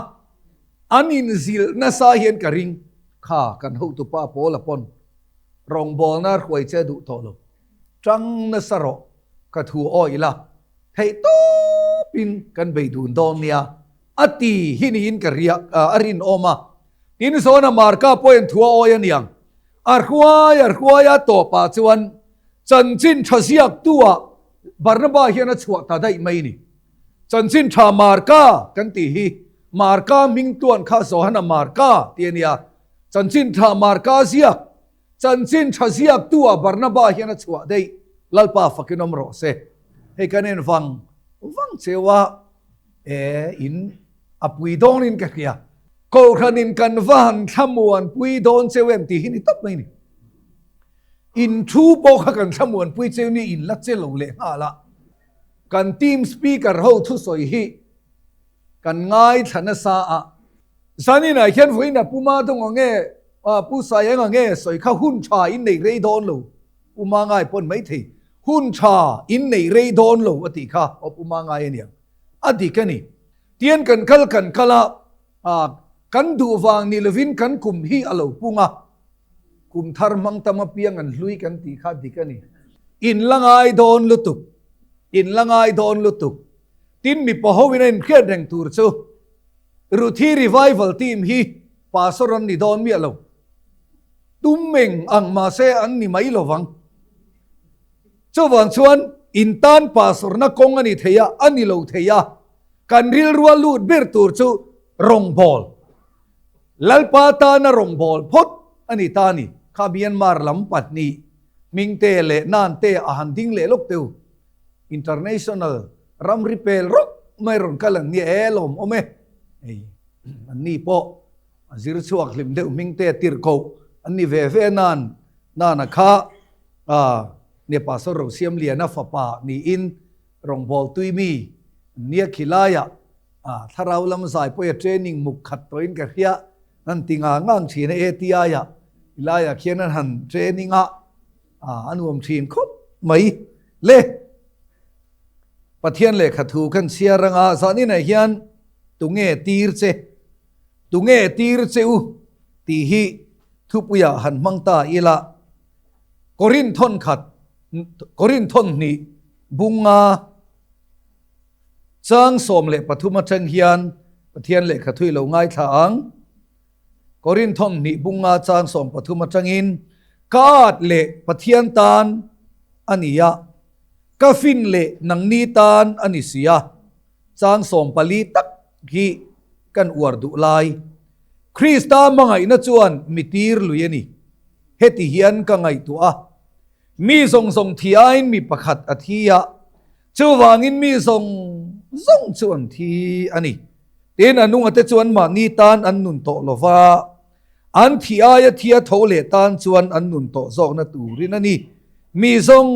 an inzilh nasa hian ka ring. Kha kan hotupa Paula pawn rawngbawlna hruai che duh tawh lo. Tang nasa rawh, ka thu awih la, theih tawpin kan bei dun dawn nia, a ti hi niin ka ria, a rinawm a. Tin, Johana Marka pawhin thu a awi a niang. A hruai a hruai a tawpah chuan chanchin tha ziaktu-ah Barnaba hian a chhuah ta daih mai ni. Chanchin tha Marka kan tih hi Marka hming tuan kha Johana Marka tih a nia. Chanchin tha Marka ziak, chanchin tha ziaktu-ah Barnaba hian a chhuah daih. Lalpa fakin awm rawh se. Hei kan en vang vang cheu a, e in a pui dawnin ka hria. Kohhranin kan va han thlamuan pui dawn cheu em tih hi ni tawp mai ni. In thu pawh kha kan thlamuanpui cheu ni in la che lo leh nghal a. Kan team speaker ho thusawi hi kan ngaithla nasa a. Zaninah hian vawiin a Pu Madonga nge Pu Saienga nge sawi kha hun tha in nei rei dawn lo, Pu Mangai pawn maithei hun tha in nei rei dawn lo a tih kha aw Pu Mangai a niang. A dik a ni. Tian kan kal kan kal a, kan duh vang ni lovin kan kum hi a lo pung a, kum thar hmang tam apiang an hlui kan tih kha dik a ni. In la ngai dawn lutuk, in la ngai dawn lutuk. Tin mipa ho in a inhriat reng tur chu Ruthi Revival Team hi pastor an ni dawn miah lo. Tum eng ang mahse an ni mai lovang. Chuvang chuan in tan pastorna kawng a ni thei a, a ni lo thei a. Kan rilrua lut ber tur chu rawngbâwl, Lalpa tana rawngbâwl phawt a ni ta a ni. Kha Myanmar lam pahnih Hmingte leh Nante a han ding leh lawk teu. International ramri pel rawk mai rawn kal an nia e, lawmawm e. Hei anni pawh a zir chhuak hlim deuh Hmingte tirhkoh an ni ve ve nan Nana kha nia Pastor Rosiamliana fapa niin Rawngbâwl tui mi nia khilaiah thlarau lam zai pawia training muk khat tawhin ka hria an ti ngang ngang thin a ATI-ah tilaiah khian an han training a, a nuam thin khawp mai le. Pathian lehkha thu kan chhiar anga zaninah hian tunge tir che, tunge tir che u tih hi thupuiah han hmang ta ila Korinthon khat Korinthon hnih bunga chang 13 atang hian Pathian lehkha thui lo ngaithla ang. Korinthon hnih bunga chang 13 atangin ka at leh Pathian tan a ni a, ka fin leh nangni tan a ni si a, chang 14 tak hi kan uar duh lai. Krista hmangaihna chuan mi tir lui a ni. Heti hian ka ngaihtuah a. Mi zawng zawng thi aiin mi pakhat a thi a, chuvangin mi zawng zawng chu an thi a ni. Tin, a nungate chuan mahni tan an nun tawh lo va, an thi aia thia tho leh tan chuan an nun tawh zawkna turin a ni, mi zawng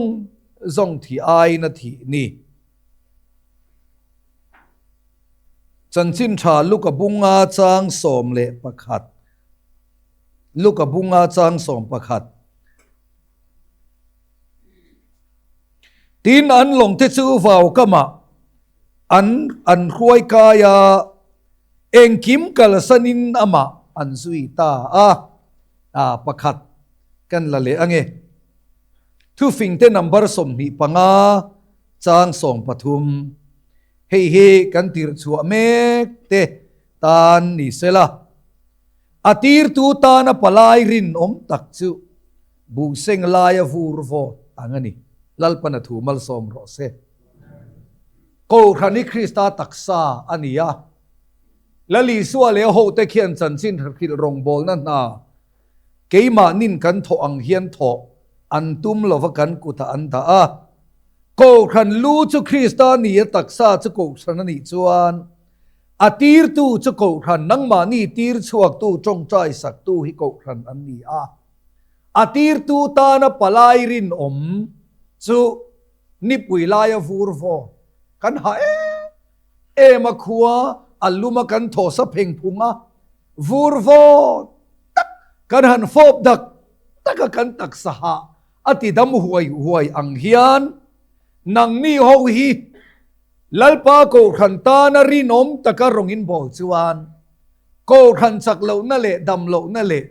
zawng thi aiin a thih ni. Chanchin tha Luka bunga chang 11. Luka bunga chang 11. Tin an lawng te chu vau kamah an an hruai kai a, engkim kalsanin amah an zui ta a, a pakhat kan la leh ange. Thufing te number 25 chang 13. Hei hi kan tirh chhuah mek te tan ni sela. A tirtu tana palai rinawm tak chu buhseng laia vur vawt ang a ni. Lalpan a thu malsawm rawh se. Kohhran hi Krista taksa a ni a. Lal Isua leh a hote khian chanchin hrilh rawngbawlna hna keimahnin kan thawh ang hian thawh an tum lova kan kutah an dah a. Kohhran lu chu Krista a ni a, taksa chu kohhran a nih chuan A tirtu chu Kohhran, nangmahni tir chhuaktu, tawngtai saktu hi Kohhran an ni a. A tirtu tana palai rinawm chu nipui laia vur vaw kan ha em em a, khua a lum a kan thaw sa pheng phung a, vur vaw tak kan han fawp dak tak a kan taksa hah a ti dam huai huai ang hian nangni ho hi Lalpa Kohhran tana rinawm taka rawng in bawl chuan Kohhran chak lohna leh dam lohna leh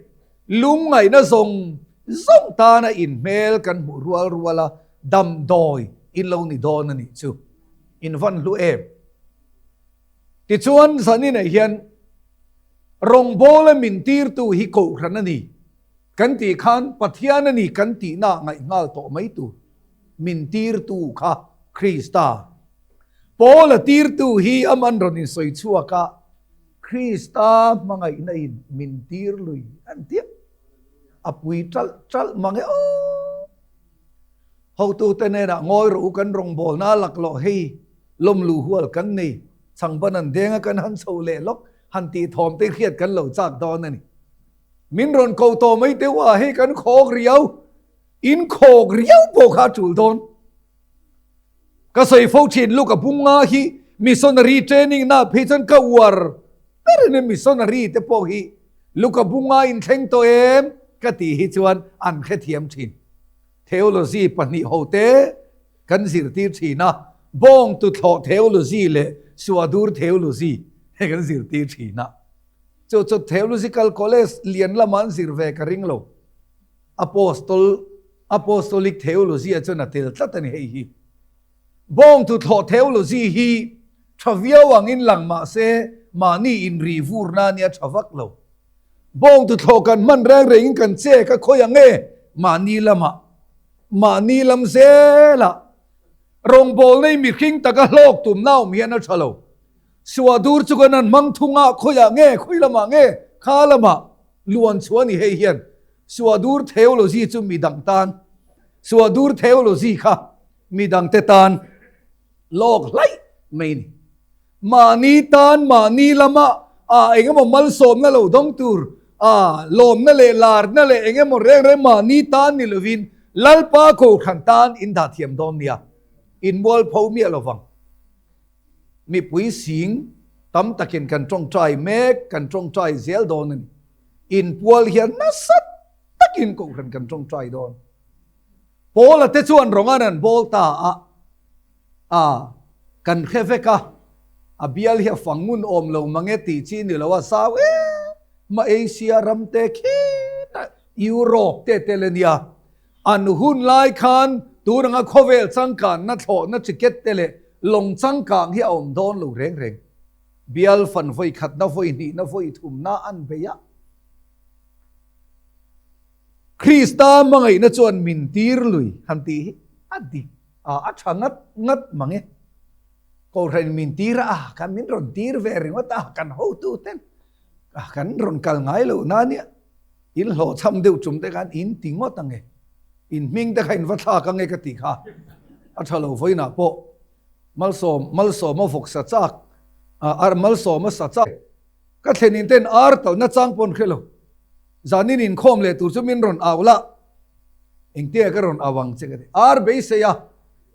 lungngaihna zawng zawng tana in hmel kan hmuh rual rual a, damdawi in lo ni dawn a nih chu. In van hlu em? Tichuan zaninah hian rawngbawla min tirtu hi Kohhran a ni kan tih khan Pathian a ni kan tihna ngaih nghal tawh mai tur. Min tirtu kha Krista. Paula tirtu hi a man rawn insawi chhuak a, Krista hmangaihna in min tir lui an tia. A pui ṭalh ṭalh mang e aw. Hotute hnenah ngawi rawh u kan rawngbawlna a laklawh hei lawmlu hual kan nei, changban an deng a kan han chho leh lawk han tih thawm te hriat kan lo chak dawn a ni. Min rawn ko tawh mai teuh a, hei kan khawk riau. In khawk riau pawh kha a tul dawn. Ka sawi fo thin Luka bunga hi missionary training na phei chuan ka uar ber in missionary te pawh hi Luka bunga in thleng tawh em ka tih hi chuan an hrethiam thin. Theology pahnih ho te kan zirtir thin a, bawng tuthlawh theology leh suadur theology he kan zirtir thin a. Chu chu theological college lian lama an zir ve ka ring lo. Apostol, Apostolic theology ah chuan a tel tlat a ni hei hi. Bawng tuthlawh theology hi tha viau angin lang mah se mahni inri vurna nia tha vak lo. Bawng tuthlawh kan hman reng rengin kan chek a khawi ang e mahni lamah, mahni lam zelah rawngbawl nei mihring taka hlawk tumna awm hian a tha lo. Suahdur chu kan han hmang thung a, khawiah nge, khawi lamah nge, kha lamah luan chhuah a ni hei hian Suahdur theology chu midang tan, Suahdur theology kha midangte tan lawk hlaih mai a ni. Mahni tan, mahni lama ah eng emaw malsawmna lo dawng tur, ah lawmna leh larna leh eng emaw reng reng mahni tan ni lovin Lalpa Kohhran tan in dah thiam dawn nia, in mualpho miah lovang. Mipui sing tam takin kan tawngtai mek, kan tawngtai zel dawn a ni. Inpual hian nasa takin Kohhran kan tawngtai dawn. Paula te chuan rawngan an bawl ta a, a kan hre vek a, a bial hi a fang ngun awm lo mange tih chi ni lo a, zau em ma Asia ram te khitah Europe te tel a nia. An hun lai khan tun anga khawvel changkanna thlawhna ticket te leh lawng changkang hi a awm dawn lo reng reng. Bial fan vawi khatna vawi hnihna vawi thumna an bei a. Krista hmangaihna chuan min tir lui han tih hi a dik a, a tha ngat ngat mang e. Kohhran min tir a, kan min rawn tir ve ringawt a, kan hotu ten kan rawn kal ngai loh na nia. In hlawhchham deuh tum te khan in ti ngawt ang e. In hming te kha in va thlak ang e ka tih kha a tha lo vawiinah pawh Malsawm Malsawma vawksa chak ar Malsawma sa chak ka thlen in ten ar talna chang pawn hre lo. Zanin inkhawm leh tur chu min rawn au la engtia ka rawn au ang che ka ti. Ar beisei a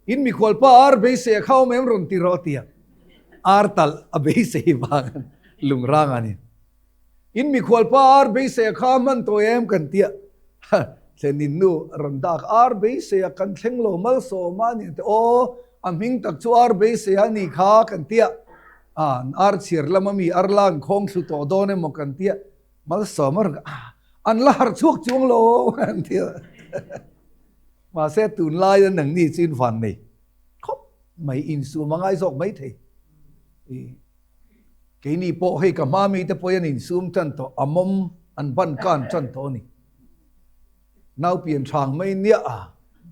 in mikhualpa ar beisei a kha awm em rawn ti rawh a ti a. Ar talh a beisei vang lungrang a ni. In mikhualpa ar beisei a kha hman tawh em kan tia thlenin nu rawn dak ar beisei a kan thleng lo malsawm a ni te aw a hming tak chu ar beisei a ni kha kan tia an ar chhiar lama mi ar lan khawng thlu tawh dawn emaw kan tia malsawm a rawn an la harh chhuak chuang lo an tia mahse tunlai a nangni chu in van nei khawp mai insum a ngai zawk mai thei. Keini pawh hei ka hma mite pawhin an insum tan tawh, a mawm an ban kan tan tawh a ni. Nau pian thang mai nia a,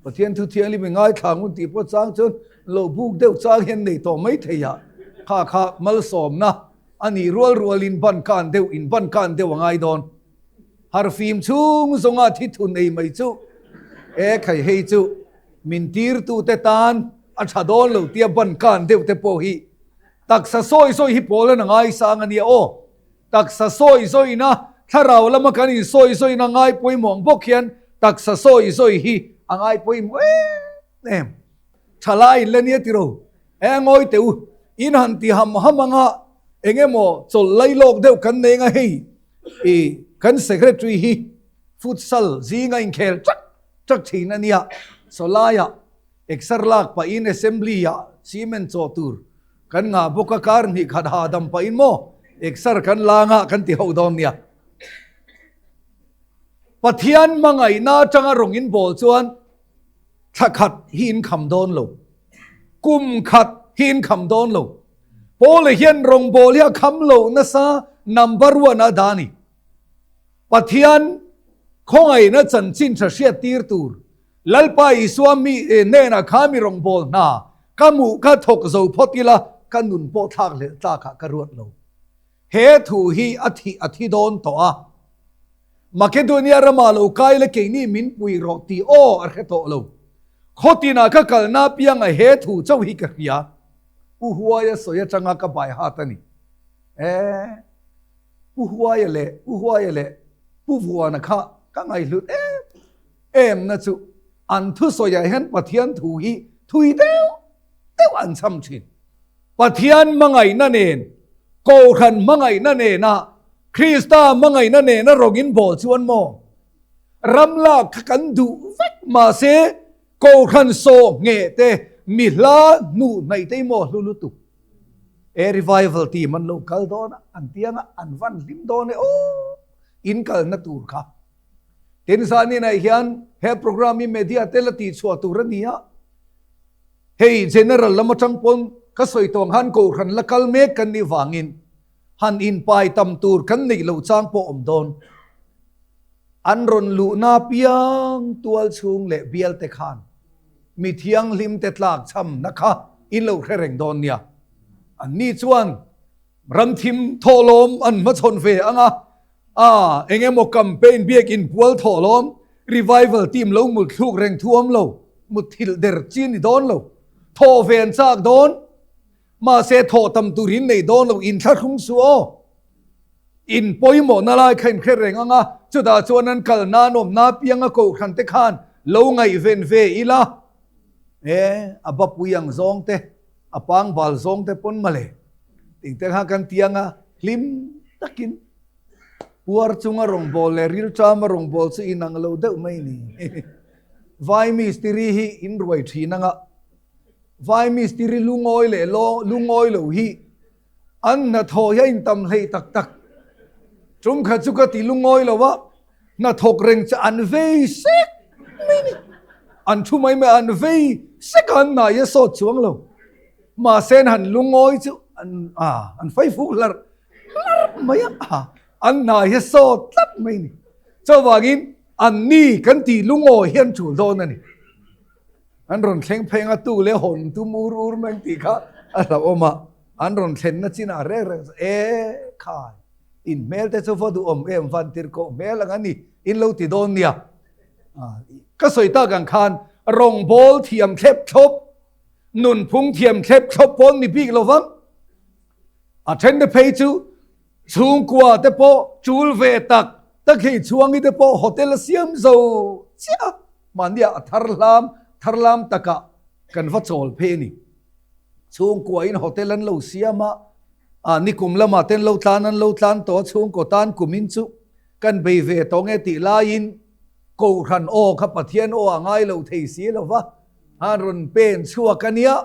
Pathian thu thianghlim i ngaithla ngun tih pawh chang chuan lo buk deuh chang hian nei tawh mai thei a, kha kha malsawmna a nih rual rualin ban kan deuh in ban kan deuh a ngai dawn. Harfim chhung zawnga thi thun ei mai chu e khai hei chu min tirtute tan a tha dawn lo tia ban kan deuh te pawh hi Taksa sawi sawi hi pawl an a ngaisang a nia aw. Taksa sawi zawina, thlarau lama kan insawi zawina ngai pawimawh ang bawk hian taksa sawi zawi hi a ngai pawimawh em em. Thalai in la nia tiro. E ngawi teh u, in han ti ham ham anga eng emaw chawlh lai lawk deuh kan nei anga hei i kan secretary hi futsal zinga inkhel chak chak thin a nia. Sawlaiah Exer lak pahin assembly ah cement chaw tur kan ngah bawk a, kar hnih khat hahdam pahin maw exer kan la ngah kan ti ho dawn nia. Pathian hmangaihna atanga rawng in bawl chuan thla khat hi in kham dawn lo, kum khat hi in kham dawn lo. Paula hian rawngbawl hi a kham lo nasa number one a dah a ni. Pathian khawngaihna chanchin tha hriat tir tur Lalpa Isua mi hnenah kha mi rawngbâwl hna ka hmuh kha thawk zo phawt ila, ka nun pawh thlâk leh tlâkah ka ruat lo. He thu hi a thih a thi dâwn tawh a. Makedonia ramah lo kai la keini min pui rawh tih aw a hre tawh lo. Khawtinah ka kalna apiangah he thu chauh hi ka hria. Pu Huaia sawi atanga ka bai hat a ni. E, Pu Huaia leh Pu Huaia leh Pu Vuana kha ka ngaihhlut em. Em na chu. An thusawiah hian Pathian thu hi thui deuh deuh an chham thin. Pathian hmangaihna nen, Kohhran hmangaihna nena, Krista hmangaihna nena rawngin bawl chuan maw? Ram lak kha kan duh vek mahse Kohhran saw ngheh te, mi hla hnuh hnaih te hi maw hlu lutuk. E revival team an lo kal dawn a, an tiang a, an van hlim dawn e aw, in kalna tur kha. Tin zaninah hian he program hi media te la tihchhuah tur a ni a, hei general lam atang pawn ka sawi tawh ang khan kohhran la kal mek kan nih vangin han inpai tam tur kan neih loh chang pawh awm dawn. An rawn luhna piang tual chhung leh bial te khan mi thianghlim te tlak chhamna kha in lo hre reng dawn nia. Anni chuan ramthim thawhlawm an hmachhawn ve ang a, A, eng emaw campaign biak inpual thawh lawm, revival team lo mut thluk reng thu awm lo, mut thilh der chi ni dawn lo, thawh ve an chak dawn, mahse thawh tam tur in nei dawn lo, in thlahrung suh aw. In pawimawhna lai kha in hre reng ang a, chutah chuan an kal nan awmna apianga kohhran te khan lo ngaihven ve ila, e, a bapui ang zawng te, a pangbal zawng te pawn mawle, tingte kha kan ti ang a, hlim takin. Puar chunga rawngbâwl leh rilṭama rawngbâwl chu inang lo deuh mai ni. Vai mistiri hi in ruai ṭhin anga vai mistiri lungawi leh lungawi lo hi an hnathawh hi a intam hleih tak tak. Ṭum khat chu ka ti lungawi lo a, hnathawk reng chu an vei sek mai ni. An thu mai mai an vei sek a, an hnai a sawt chuang lo. Mahse an han lungawi chu an faifuk hlarh. Hlarh mai a, an hna hi sawt tlat mai ni. Chuvangin an ni kan tih lungawi hi an tul dawn a ni. An rawn thleng phei anga tu leh hawn tum ur ur mai ang tih kha a hlauhawm a, an rawn thlenna chinah reng reng chuan e khai in hmel te chu va duhawm em van tirhkoh hmel ang a ni in lo ti dawn nia. Ka sawi tak ang khan rawngbawl thiam thlep thlawp, nunphung thiam thlep thlawp pawn ni bik lo vang. A then te phei chu chhungkua te pawh chul ve tak tak hei chhuangi te pawh hotel a siam zo chiah a, mahnia a thar hlam thar lam takah kan va chawl phei a ni. Chhungkua in hotel an lo siam a, ah nikum lamah ten lo tlan an lo tlan tawh a chhungkaw tan kumin chu kan bei ve tawh nge tih laiin Kohhran aw kha Pathian aw a ngai lo thei si lo va, an rawn pen chhuak a nia.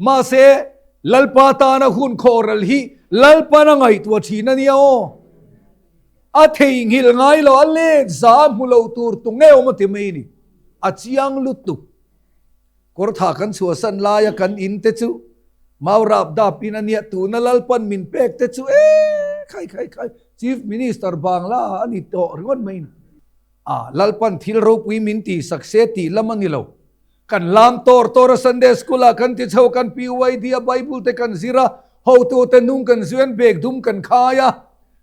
Mahse, Lalpa tana hun khawhral hi Lalpan a ngaihtuah thin a nia aw. A theihnghilh ngai lo, a let za a hmu lo tur tu nge awm a ti mai ni. A chiang lutuk. Kawrtha kan chhuahsan laia kan in te chu mau rap dap in a nia, tuna Lalpan min pek te chu e khai khai khai Chief Minister Bangla a ni tawh ringawt mai ni. A, Lalpan thil ropui min tihsak se tih lam a ni lo. Kan lam tawr tawr a Sunday School ah kan ti chho, kan PYD a Bible te kan zir a, hotu te nung kan zui an bag dum kan khai a,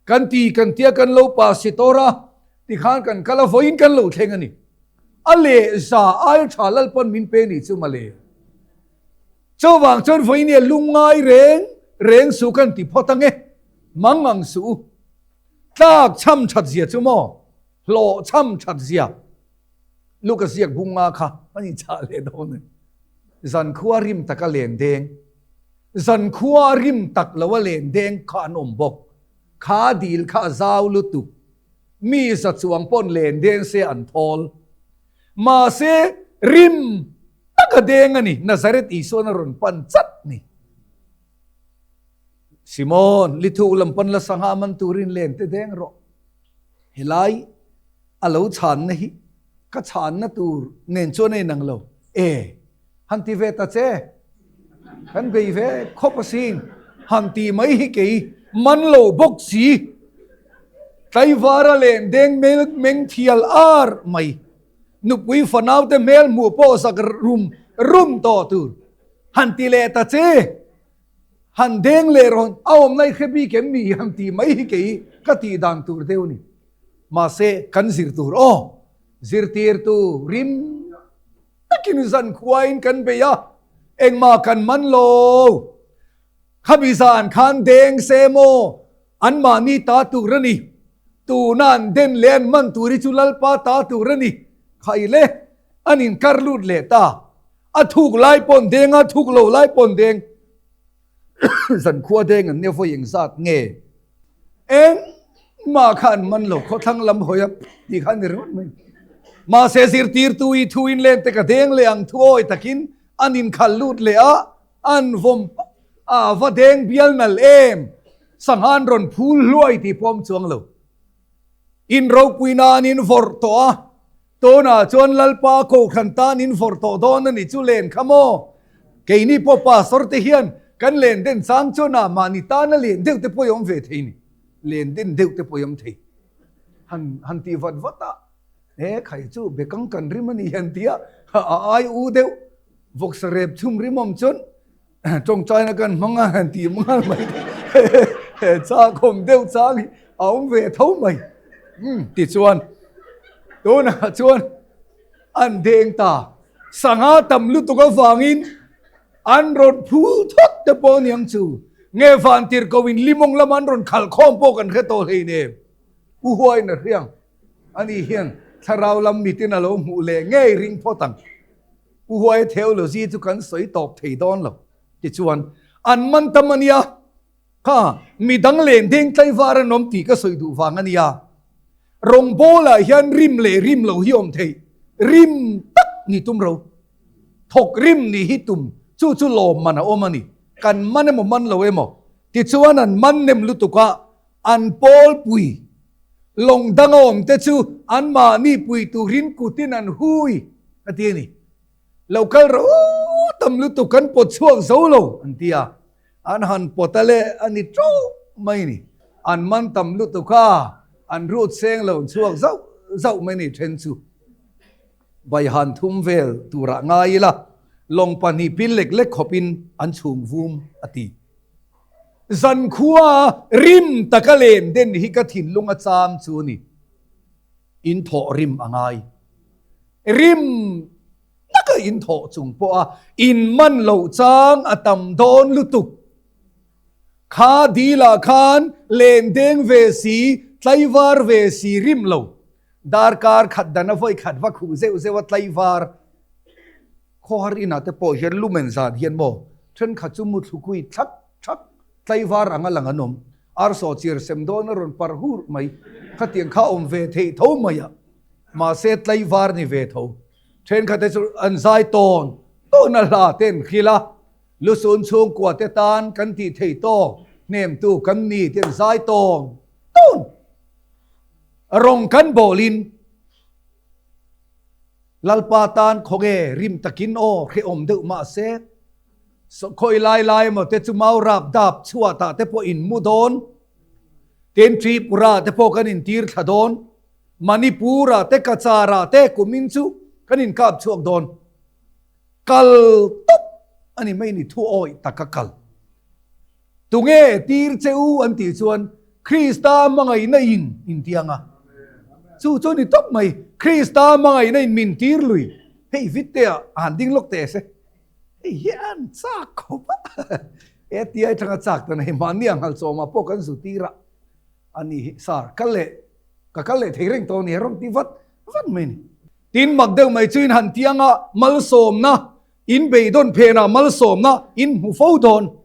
kan ti kan tia kan lo pasi tawr a, tikhan kan kal a vawiin kan lo thleng a ni. A leh za ai tha Lalpan min pe ni chu male. Chuvang chuan vawiin hi a lungngai reng reng suh kan ti phawt ange, mang ang suh u. Tlak chham that zia chu maw? Hlawh chham that zia. Luka ziak bunga kha a ni chah leh dawn a ni. Zankhua rim taka len deng, zankhua rim tak loa len deng kha an awm bawk. Kha dil kha a zau lutuk. Mi za chuang pawn len deng se an thawl. Mahse, rim taka deng a ni, Nazareth Isuan a rawn pan chat ni. Simon, lithuk lam pawn la sangha man turin len te deng rawh. Helai a lo chhanna hi ka chhanna tur nen chuan a inang lo. E, han ti ve ta che. Kan bei ve khawp asin. Han ti mai hi kei man lo bawk si. Tlaivara len deng meng thial ar mai. Nupui fanau te hmel hmuh pawh zak rum rum tawh tur. Han ti leh ta che. Han deng leh rawn a awm lai hre bik em mi han tih mai hi kei ka tih dan tur deuh a ni. Mahse kan zir tur aw, zirtirtu rim takin zan khuain kan bei a, engmah kan man lo. Khami zan khan deng se maw anmahni ta tur a ni, tuna an den leh an man tur hi chu Lalpa ta tur a ni. Khaile! An inkar lut leh ta. A thuk lai pawn deng a, thuk lo lai pawn deng. Zankhua deng an nia vawi engzat nge? Engmah kha an man lo, khawthlang lam hawi a tih kha a ni ringawt mai. Mahse zirtirtu i thu in len te ka deng leh ang thu awi takin an inkhal lut leh a, an vawm a va deng bial nal em? Sangha an rawn phul hluai tih pawh a awm chuang lo. In ropui nan in vawrh tawh a, tunah chuan Lalpa Kohhran tan in vawrh tawh dawn a ni chu len kha maw? Keini pawh pastor te hian kan len den chang chuan ah mahni tana len deuh te pawh i awm ve thei ni, len den deuh te pawh i awm thei. Han han tih vat vat a, he khai chu bekang kan rim a ni han ti a, a ai u deuh vawksa rep chhum rimawm chuan Tawngtaina kan hmang a han tih nghal mai te chakawm deuh chang hi a awm ve tho mai. Umm tichuan tunah chuan an deng ta. Sangha tam lutuk avangin an rawn phul thawt te pawh aniang chu. Nge vantirhkoh in limawng lama an rawn khalh khawm pawh kan hre tawh hleinem. U Huain a hriang ani hian thlarau lam mitin a lo hmuh leh ngei ring phawt ang. U Huai theology chu kan sawi tawp thei dawn lo. Tichuan, an man tam a nia, kha midang len deng tlaivar an awm tih ka sawi duh vang a nia. Rawngbawlah hian rim leh rim lo hi awm thei, rim tak ni tum ro. Thawk rim nih hi tum, chu chu lawmman a awm a ni. Kan man emaw man lo emaw. Tichuan an man nem lutuk a, an pawlpui lawng danga awm te chu anmahni pui turin kutin an hui a ti a ni. Lo kal rawh tam lutuk kan pawt chhuak zo lo an ti a, an han pawt a leh a ni teuh mai ni. An man tam lutuk a, an rut seng lo chhuak zauh zauh mai ni then chu. Baihan thum vel turah ngai ila lawng pahnih pil lek lek khawpin an chhum vum a ti. Zankhua rim taka len den hi ka thinlung a cham chu a ni. In thawh rim a ngai. Rim taka in thawh chung pawha in man loh chang a tam dawn lutuk. Kha dilah khan len deng ve si, tlaivar ve si rim lo. Darkar khat dana vawi khat va khuh zeuh zeuh a tlaivar. Khawhar inah te pawh hian lumen zan hian maw thenkhat chu muthlukui thak thak tlaivar anga lang an awm. Arsaw chir sem dawn a rawn par hur mai. Khatiang kha awm ve theih tho mai a, mahse tlaivar ni ve tho. Thenkhat te chu an zai tawn tawn a hla te an hrilh a, lusun chhungkua te tan kan tih thei tawk hnemtu kan ni te an zai tawn tawn. Rawng kan bawlin. Lalpa tan khawnge rim takin aw hrehawm deuh mahse khawi lai lai emaw te chu mau rap dap chhuat ah te pawh in mu dawn, tin Tripura te pawh kan in tir thla dawn, Manipur ah te Cachar ah te kumin chu kan in kap chhuak dawn. Kal tawp a ni mai ni thu awih taka kal. Tunge tir che u an tih chuan Krista hmangaihna in in ti ang a. Chu chu ni tawp mai, Krista hmangaihna in min tir lui. Hei vitte ah a han ding lawk teh se. Hei hi an chak khawp a. He tia atanga chak tan hei mahni ang halchawmah pawh kan zu tir a. A ni hi sir kal leh ka kal leh thei reng tawh a ni a rawn ti vat vat mai a ni. Tin mak deuh mai chu in han ti ang a malsawmna In beidawn phenah malsawmna in hmu fo dawn.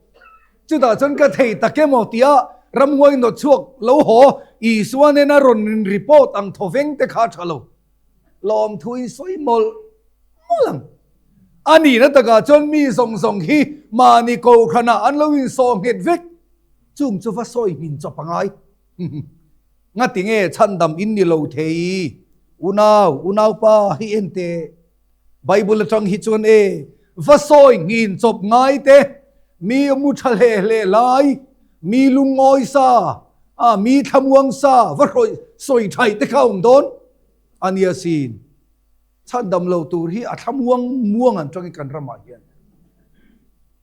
Chutah chuan ka thei tak emaw tia ramhuai nawt chhuak lo haw Isua nena rawn in report ang thawveng te kha a tha lo. Lawmthu in sawi mawlh mawlh ang. A nihna takah chuan mi zawng zawng hi mahni kohhranah an lo insawh nghet vek. Chung chu va sawi hmin chawp a ngai. Ngati nge chhandam in ni lo thei? Unau, unaupa hi en teh. Bible atang hi chuan e, va sawi nghin chawp ngai te, mi mu tha hle hle lai, mi lungawi sa, a mi thlamuang sa va hrawi sawi thai te kha awm dawn a nia sin. Chhandam lo tur hi a thlamuang muang an tangin kan ramah hian.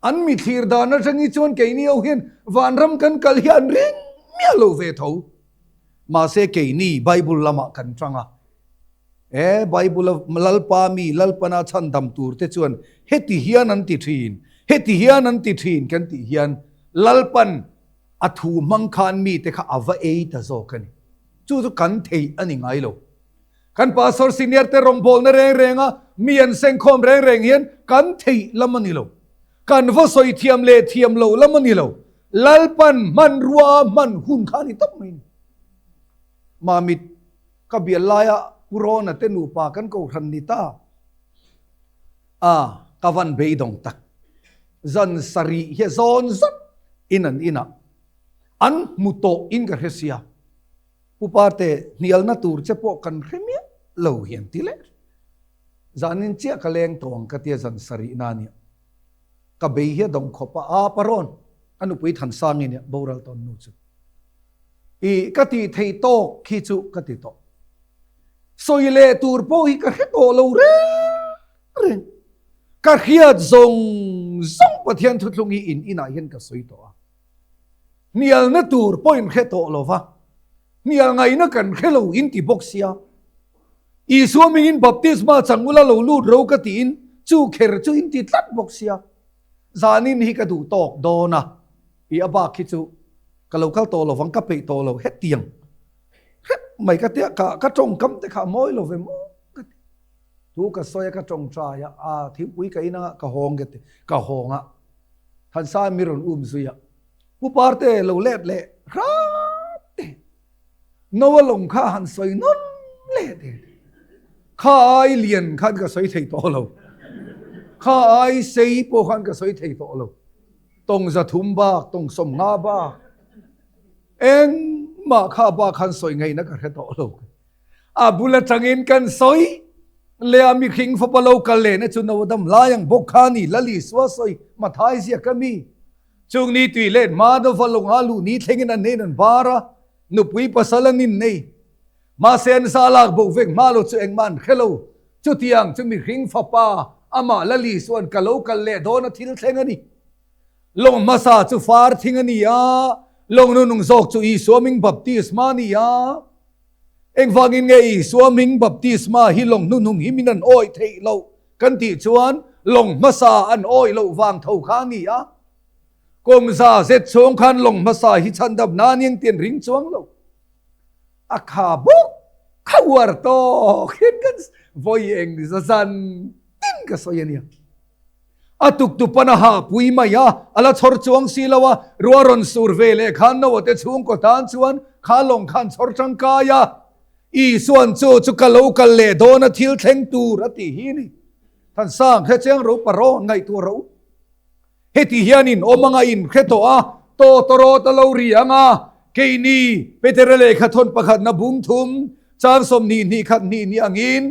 An mi thlir dan atang hi chuan keini ho hian vanram kan kal hi an ring miah lo ve tho. Mahse keini Bible lamah kan tang a. E, Bible-a Lalpa mi Lalpana chhandam turte chuan heti hian an ti thin, heti hian an ti thin kan tih hian Lalpan a thu hmang khan mite kha a va ei ta zawk a ni. Chu chu kan theih a ni ngai lo. Kan pastor senior te rawngbawlna reng renga mi an sengkhawm reng reng hian kan theih lam a ni lo. Kan va sawi thiam leh thiam lo lam a ni lo. Lalpan hmanrua hman hun kha a ni tawp mai a ni. Mamit ka bial laia Pu Rawna te nupa kan kohhran ni ta a, ka van beidawng tak. Zan sarih hi a zawn zat in an inah an hmu tawh in ka hre sia. Pu Parte, hnialna tur che pawh kan hre miah lo hian ti leh. Zanin chiah ka leng tawh ang ka tia zan sarihna a nia. Ka bei hi a dawng khawp a, aa parawn, a nupui Thansangi nia boral tawn nu chu. I ka tih theih tawk khi chu ka ti tawh. Sawi leh tur pawh hi ka hre tawh lo reng reng. Ka hriat zawng zawng Pathian thuthlung hi in inah hian ka sawi tawh a. Hnialna tur pawh in hre tawh lo va, hnial ngaihna kan hre lo in ti bawk sia. Isua mingin baptisma chang ula lo lut ro ka tiin chu kher chu in ti tlat bawk sia. Zanin hi ka duh tawk dawn a, i a bak hi chu ka lo kal tawh lo vang ka peih tawh lo hetiang hrep mai ka tia ka ka tawngkam te kha a mawi lo ve maw ka ti. Thu ka sawi a ka tawngtai a, aa thingpui ka in anga ka hawng ka ti, ka hawng a. Thansa mi rawn um zui a, Pu Parte lo let leh hram te, Noa lawng kha han sawi nawn leh te, kha ai lian khan ka sawi thei tawh lo, kha ai sei pawh khan ka sawi thei tawh lo, tawng 300 bak, tawng 50 bak, engmah kha bak khan sawi ngaihna ka hre tawh lo. A bul atangin kan sawi leh a mihring fapa lo kal lehna chu no dam lai ang bawk kha a ni. Lal Isua sawi Mathai ziak a mi. Chung ni tui let hma deuhva lawngah luh ni thlengin an nen an bar a, nupui pasal an innei. Mahse an za lak bo vek hma lo chu engmah an hre lo. Chutiang chu mihring fapa amah Lal Isua'n ka lo kal leh dawn a thil thleng a ni. Lawng hmasa chu far thing a ni a, lawng nunung zawk chu Isua hming baptisma a ni a. Engvangin nge Isua hming baptisma hi lawng hnuhnung hi min an awih theih loh kan tih chuan lawng hmasa an awih loh vang tho kha a ni a. Kum za zet chhung khan lawng hmasa hi chhandam nan eng tian ring chuang lo. A kha bawk kha uar tawk hian kan vawi eng za zan tin ka sawi a nia. A tuktupan a hahpui mai a, a la chhawr chuang si lo a, ruah rawn sur ve leh khan Noah te chhungkaw tan chuan kha lawng khan chhawr tangkai a. Isuan chu chu ka lo kal leh dawn a thil thleng tur a tih hi ni. Thansang hre chiang ro parawn ngaihtuah ro. Heti hian in awm anga in hre tawh a, tawtawrawt a lo ri ang a, keini Petera lehkha thawn pakhatna bung thum chang 20 hnih khat hnih ni angin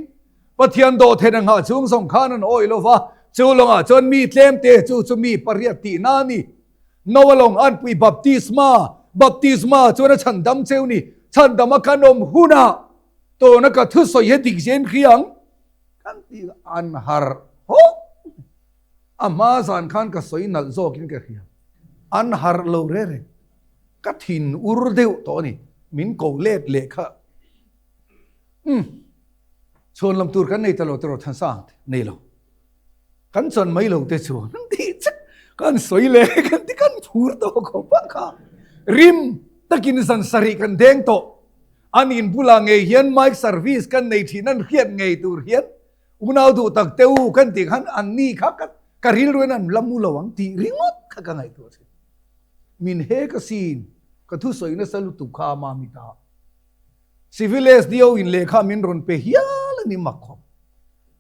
Pathian dawhtheih a nghah chhung zawng khan an awih lo va, chu lawngah chuan mi tlemte chu chu mi pariat tihna a ni. Noa lawng an pui baptisma, baptisma chuan a chhandam cheu ni, chhandam a kan awm hunah tawna ka thusawi hi dik zen hria ang kan tih an harh hawk. A hma zan khan ka sawi nalh zawkin ka hria. An harh lo re reng. Ka thin ur deuh tawh a ni. Min ko let leh kha. Umm. Chhuan lam tur kan nei ta lo tiraw Thansang te? Nei lo. Kan chan mai lo te chuan an tih che. Kan sawi leh kan ti kan phur tawh khawp a kha. Rim takin zan sarih kan deng tawh. An in bulah ngei hian mic service kan nei thin an hriat ngei tur hian unau duh tak te u kan tih khan an ni kha ka ka rilruin an la mu lo ang tih ringawt kha ka ngaihtuah thin. Min hek asin ka thusawi nasa lutuk kha ama mita. Civil SDO in lehkha min rawn pe hial a ni mak khawp.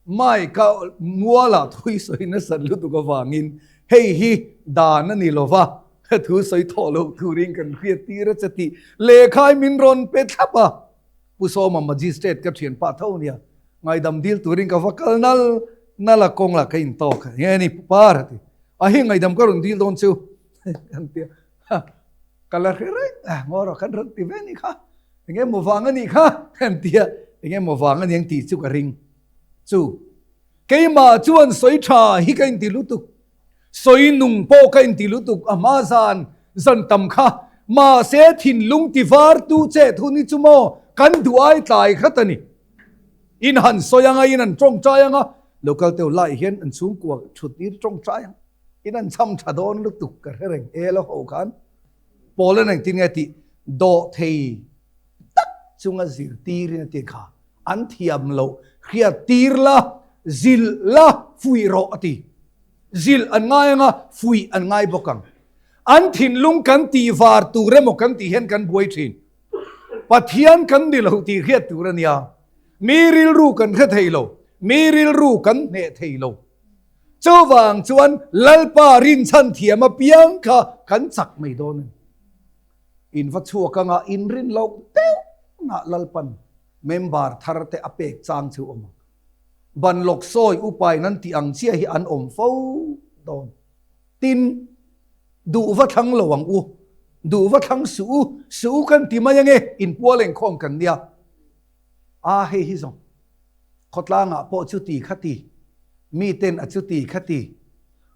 Mai ka mualah thu i sawi nasat lutuk avangin hei hi dan a ni lo va, thu sawi thawh loh turin kan hriat tir a che tih lehkha hi min rawn pe thlap a. Pu Sawma Magistrate ka thian pah tho nia, ngaidam dil turin ka va kal nal nal a kawng lah ka intawk a, nge ni Par a ti, a hi ngaidam ka rawn dil dawn chu kan ti a. Ka la hre reng a, ngaw rawh kan rawn ti ve ni kha, eng emaw vang a nih kha kan ti a, eng emaw vang a ni ang tih chu ka ring chu. Keimah chuan sawi tha hi ka inti lutuk, sawi nung pawh ka inti lutuk a hma zan zan tam kha, mahse thinlung ti var tu che thu ni chu maw kan duh ai tlai khat a ni. In han sawi anga, in han tawngtai anga, local teu lai hian an chhungkua thut tir tawngtai ang. In an cham tha dawn lutuk ka hre reng e lo ho khan Paul an engtin nge tih dawh thei tak chunga zirtirin a ti kha. An thiam loh hriat tir la, zilh la, fuih rawh a ti. Zilh an ngai anga fuih an ngai bawk ang. An thinlung kan tih var tur emaw kan tih hian kan buai thin. Pathian kan ni lo tih hriat tur a nia. Mi rilru kan hre thei lo, mi rilru kan hneh thei lo. Chuvang chuan Lalpa rinchhan thiam apiang kha kan chak mai dawn a ni. In va chhuak anga in rin loh deuh nah Lalpan member thar te a pek chang chu awm ang. Ban lawk sawi upain an tih ang chiah hi an awm fo dawn. Tin, duh va thlang lo ang u, duh va thlang suh u, suh u kan ti mai ange, inpual engkhawm kan nia. A hei hi zawng, khawtlangah pawh chuti kha ti, miten a chuti kha ti,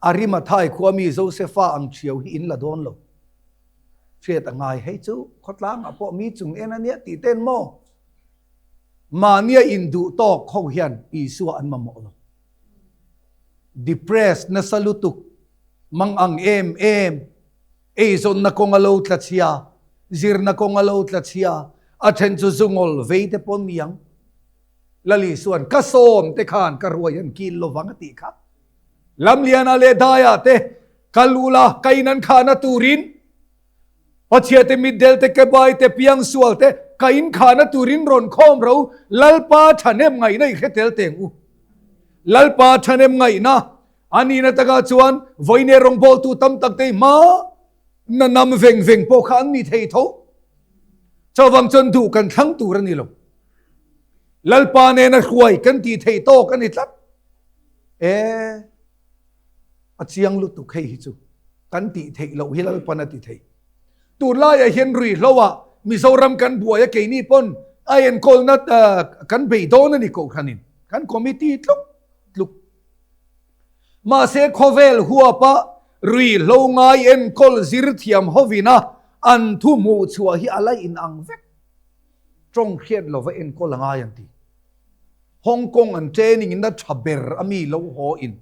Arimathai khua mi Josefa ang thiau hi in la dawn lo. Hriat a ngai, hei chu khawtlangah pawh mi chung en a nia tih ten maw? Mahnia induh tawk ho hian Isua an mamawh lo. Depressed nasa lutuk, mang ang em em, eizawnna kawng a lo tla chhia, zirna kawng a lo tla chhia, a then chu zungawl vei te pawn ni ang. Lal Isua'n ka sawm te khan ka ruai an kil lovang a tih kha. Lamliana leh Daia te kal ula ka in an khahna turin Pachhia te mitdel te kebai te piangsual te ka in khahna turin rawn khawm ro Lalpa thahnem ngaihna i hre tel teng u. Lalpa thahnem ngaihna a nihna takah chuan vawiine rawngbawltu tam tak te hma na nam veng veng pawh kha an ni thei tho. Chuvang chuan duh kan thlang tur a ni lo. Lalpa nena hruai kan tih theih tawk a ni tlat. E, a chiang lutuk hei hi chu. Kan tih theih loh hi Lalpan a ti thei. Tunlaiah hian ruihhloah Mizoram kan buai a keini pawn a enkawlna kan bei dawn a ni kohhranin kan committee tluk tluk. Mahse khawvel huapa ruihhlo ngai enkawl zir thiam hovina an thu hmuh chhuah hi a la inang vek. Tawng hriat lova enkawl a ngai an ti. Hong Kong an training in a tha ber a mi lo haw in.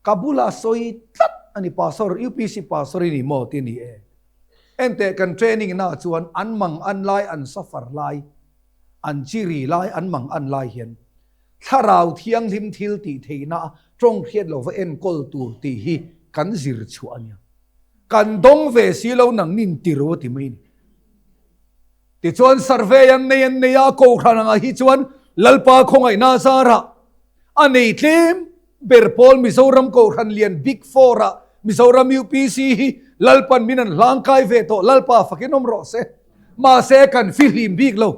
Ka bula sawi tlat a ni Pastor, UPC Pastor i ni maw ti a ni e. Enteh kan training na chuan an mang an lai an suffer lai, an chiri lai an mang an lai hian Thlarau Thianghlim thil tih theihna tawng hriat lova enkawl tur tih hi kan zir chhuah a nia. Kan dawng ve si lo nang nin ti ro ti mai a ni. Tichuan survey an nei an nei a, Kohhran angah hi chuan Lalpa khawngaihna zarah a nei tlem ber pawl Mizoram Kohhran lian Big Four ah Mizoram UPC hi Lalpan min an hlangkai ve tawh Lalpa fakin awm rawh se. Mahse kan fihlim bik lo.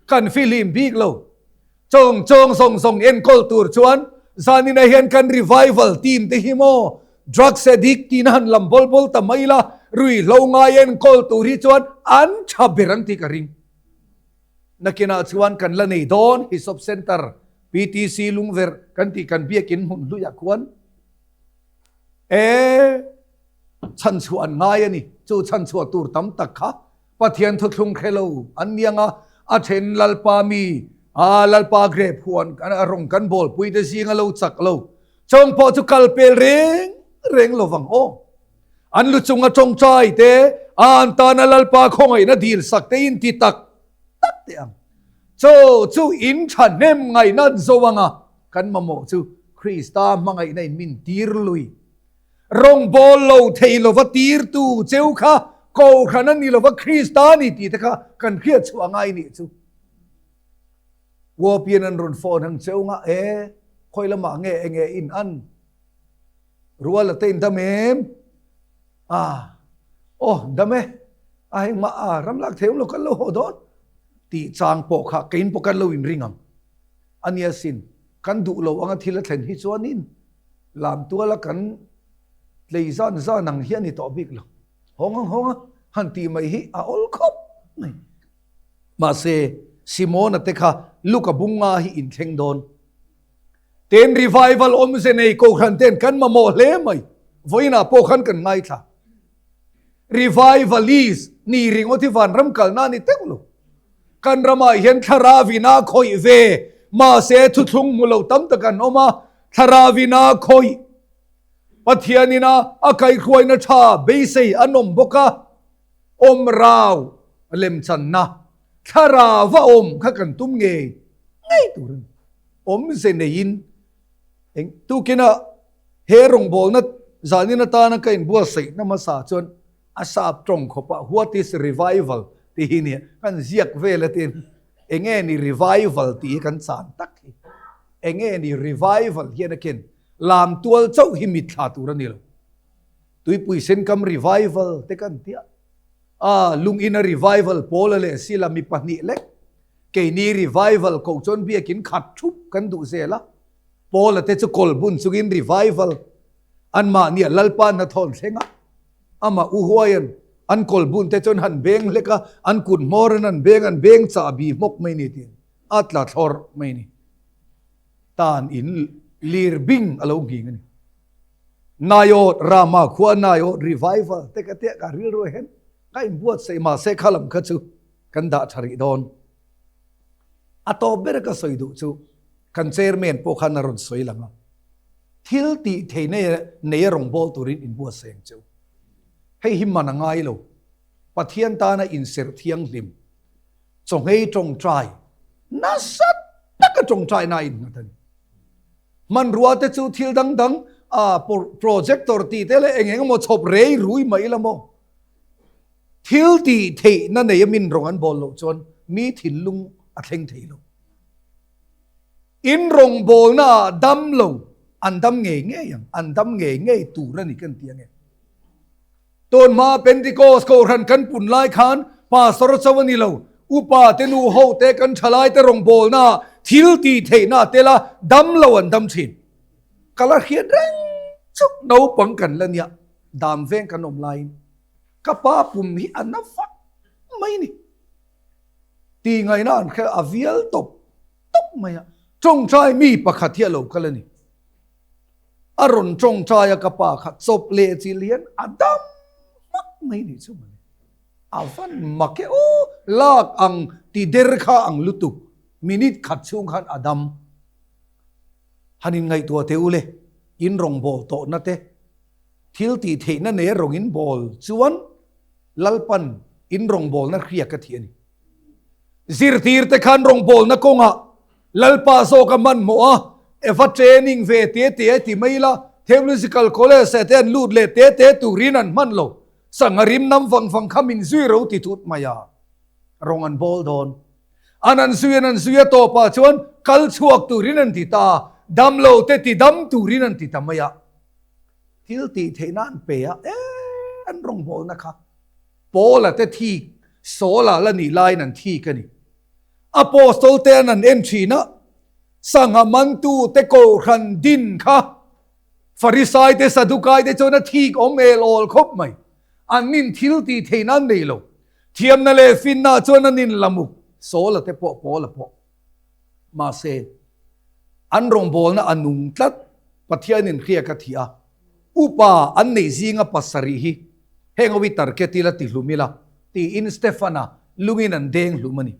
Kan fihlim bik lo. Chawng chawng zawng zawng enkawl tur chuan zaninah hian kan revival team te hi maw drugs addict tiin a han lam bawl bawl ta mai la, ruihhlo ngai enkawl tur hi chuan an tha ber ang tih ka ring. Nakinah chuan kan la nei dawn Hisop Centre, PTC Lungverh kan tih kan biakin hmun hluiah khuan e chhanchhuah an ngai a ni. Chu chhanchhuah tur tam tak kha Pathian thuthlung hre lo an ni anga a then Lalpa mi a Lalpa grep huan a rawng kan bawlpui te zinga lo chak lo chawng pawh chu kal pel reng reng lo vang aw. An lu chunga tawngtai te a an tana Lalpa khawngaihna dil sak te in ti tak tak teh ang. Chaw chu in thahnem ngaihna an zo anga kan mamawh chu Krista hmangaihna in min tir lui. Rawngbâwl lo thei lova tîrtu cheu kha Kohhran a ni lova Krista a ni tih te kha kan hriat chhuah a ngai nih chu. Uapian an rawn phone ang cheu nga e, khawi lamah nge enge in an rual a te in dam em? Ah, aw dam e, a engmah a ram lak thei awm lo kan lo haw dawn tih chang pawh kha keiin pawh kan lo inring ang. A nia sin, kan duh lo anga thil a thlen hi chuanin Lamtuala kan tlei zan zan ang hi a ni tawh bik lo. Hawng ang hawng a, han tih mai hi a awl khawp mai. Mahse, Simona te kha Luka bunga hi in thleng dawn. Ten revival awmze nei Kohhran ten kan mamawh hle mai. Vawiinah pawh khan kan ngaithla. Revivalist ni ringawt hi vanram kalna a ni teuh lo. Kan ramah hian thlarau ina khawih ve, mahse thuthlung hmu lo tam tak an awm a, thlarau ina khawih Pathian ina a kaihhruaina tha beisei an awm bawk a, awm rau lemchanna. Thlarau a awm kha kan tum ngei ngei tur a ni. Awmze neiin eng tukina he rawngbawlna zanin atana ka inbuatsaihna hmasa chuan a sap tawng khawpah what is revival tih hi nia kan ziak vel atin enge ni revival tih hi kan chan tak hi. Enge ni revival hian a ken lam tual chauh hi mitthla tur a ni lo. Tuipui Senkam revival te kan tia. A lungin a revival pawl a leh sila mi pahnih lek. Keini revival koh chuan biakin khat thup kan duh zel a. Paula te chu kawl bun chungin revival anmahnia Lalpa hnathawh an thleng a. Amah U Huaian an kawl bun te chuan han beng hlek a, an kut hmawr in an beng an beng chahbi hmawk mai ni tiin a tla thlawr mai ni. Tan in lir bing a lo nghing a ni. Naiawt Rama khua Naiawt revival te ka tia ka rilru hian ka inbuatsaih mahse kha lam kha chu kan dah tha rih dawn. A tawp ber ka sawi duh chu kan chairman pawh khan a rawn sawi lang a, thil tih theihna nei a rawngbâwl turin inbuatsaih ang che u. Hei hi man a ngai lo, Pathian tana inserh thianghlim, chawngei tawngtai, nasa taka tawngtaina a innghat a ni. Hmanrua te chu thil dang dang ah projector tih te leh eng eng emaw chhawp rei rui mai ila maw? Thil tih theihna nei a min rawng an bawl loh chuan mi thinlung a thleng thei lo. In rawngbawlna ah dam lo an dam ngei ngei ang, an dam ngei ngei tur a ni kan ti ange. Tun hma Pentecost Kohhran kan pun lai khan Pastor chauh a ni lo, upa te nu ho te kan thalai te rawngbawlna ah thil tih theihna a tel a, dam lo an dam thin. Ka la hriat reng chu naupang kan la nia, dam veng kan awm laiin ka pa pum hi a na vak mai ni. Tih ngaihna an hre a vial tawp tawp mai a, tawngtai mi pakhat hi a lo kal a ni. A rawn tawngtai a ka pa kha chawp leh chil hian a dam hmak mai nih chu mawle. A van mak e aw, lak ang ti der kha ang lutuk, minute khat chhung khan a dam. Han in ngaihtuah teh u le, in rawngbâwl tawhna te, thil tih theihna nei a rawng in bawl chuan Lalpan in rawngbâwlna hriak a thih a ni. Zirtirte khan rawngbawlna kawngah Lalpa zawk a hmanhmawh a, Eva training ve te te a ti mai la, Theological College ah te an lut leh te te turin an hman lo. Sangha rim nam vang vang kha min zui ro ti thut mai a, rawng an bawl dawn. An an zui an an zui a tawpah chuan kal chhuak turin an ti ta a, damlo te ti dam turin an ti ta mai a. Thil tih theihna an pe a, e an rawngbawlna kha. Paula te thik Saula la nih laiin an thik a ni. Apostol te an an en thin a, sangha mantu te kohhran din kha Farisai te Sadukai te chuan a thik awm el awl khawp mai. An nin thil tih theihna an nei lo. Thiamna leh finna chuan an inlamuk Saula te pawh Paula pawh. Mahse, an rawngbawlna a nung tlat Pathianin hriak a thih a, upa an neih zinga pasarih hi heng ho hi target ila ti hlum ila tiin Stefan-a lungin an deng hlum a ni.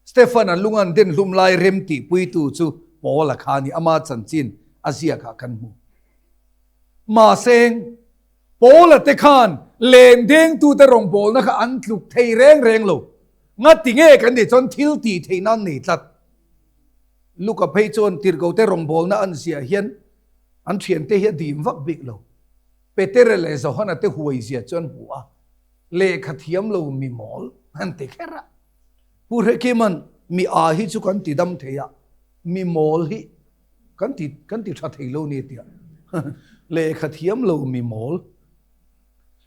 Stefan-a lung an den hlum lai rem tihpuitu chu Paul-a kha a ni, ama chanchin a ziakah kan hmu. Mahse, Paul-a te khan len dengtute rawngbawlna kha an tluk thei reng reng lo. Ngati nge kan tih chuan thil tih theihna an nei tlat. Luka phei chuan tirhkote rawngbawlna an ziah hian an thiante hi a dim vak bik lo. Petere leh Johana te huai zia chu an hmu a, lehkha thiam lo mi mawl an ti kher a. Pu Hrekiman mi a hi chu kan ti dam thei a, mi mawl hi kan ti kan ti tha thei lo ni tia. Lehkha thiam lo mi mawl.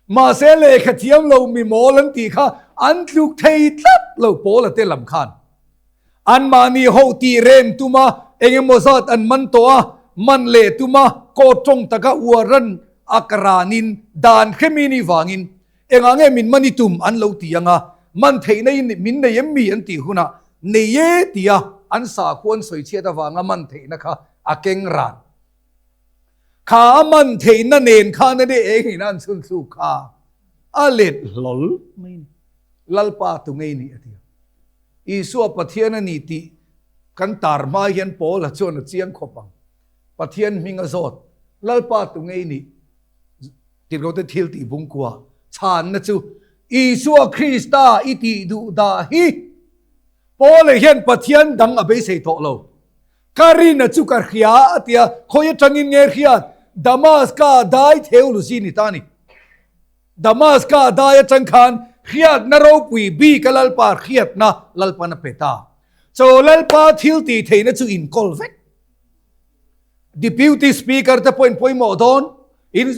Mahse lehkha thiam lo mi mawl an tih kha an tluk thei tlat lo Paula te lam khan. Anmahni ho tih rem tuma eng emaw zat an man tawh a, man leh tuma court tawng taka uaran a ka ranin dan hremi ni vangin engah nge min man i tum an lo ti ang a, man theihna in min nei em mi an tih hunah nei e tia an sakhua an sawi chhiat avanga man theihna kha a keng ran. Kha a man theihna nen khan a ni eng ina an chhun thluk kha a let hlawl mai ni. Lalpa tu ngei ni a ti a. Isua Pathian a ni tih kan tar hma hian Paula chuan a chiang khawp ang. Pathian hming a zawt, Lalpa tu ngei ni tirhkote thil tih bungkua chhanna chu. Isua Krista i tih duh dah hi. Paula hian Pathian dang a beisei tawh lo. Ka rina chu ka hria a ti a, khawi atangin nge hriat? Damaska dai theology ni ta a ni. Damaska dai atang khan hriatna ropui bik a Lalpa hriatna Lalpan a pe ta. Chaw Lalpa thil tih theihna chu inkawl vek. Deputy Speaker te pawhin pawimawh dawn in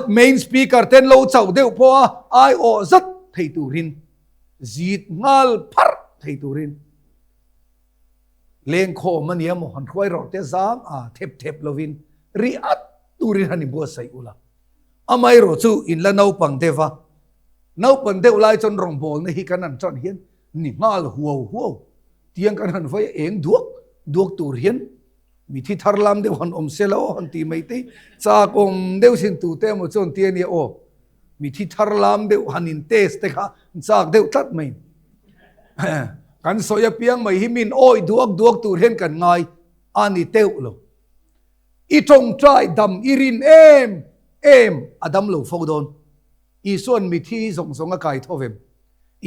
main Speaker ten lo chauh deuh pawh a aiawh zat thei turin zit nghal pharh thei turin lengkhawm a nia maw han hruai rawh te zam a thep thep lovin ri at turin han inbuatsaih ula. Amaherawh chu in la naupang deuh a, naupan deuh lai chuan rawngbawlna hi kan han tan hian ni nghal huau huau tiang kan han vai eng duak duak tur hian mithi thar lam deuh han awm se la aw han tih mai te chak awm deuh sin tute emaw chuan ti a nia aw mithi thar lam deuh han in test te kha chak deuh tlat mai kan sawi apiang mai hi min awi duak duak tur hian kan ngai a ni teuh lo. I tawngtai dam i rin em em a dam lo fo dawn. Isua'n mithi zawng zawng a kai tho vem.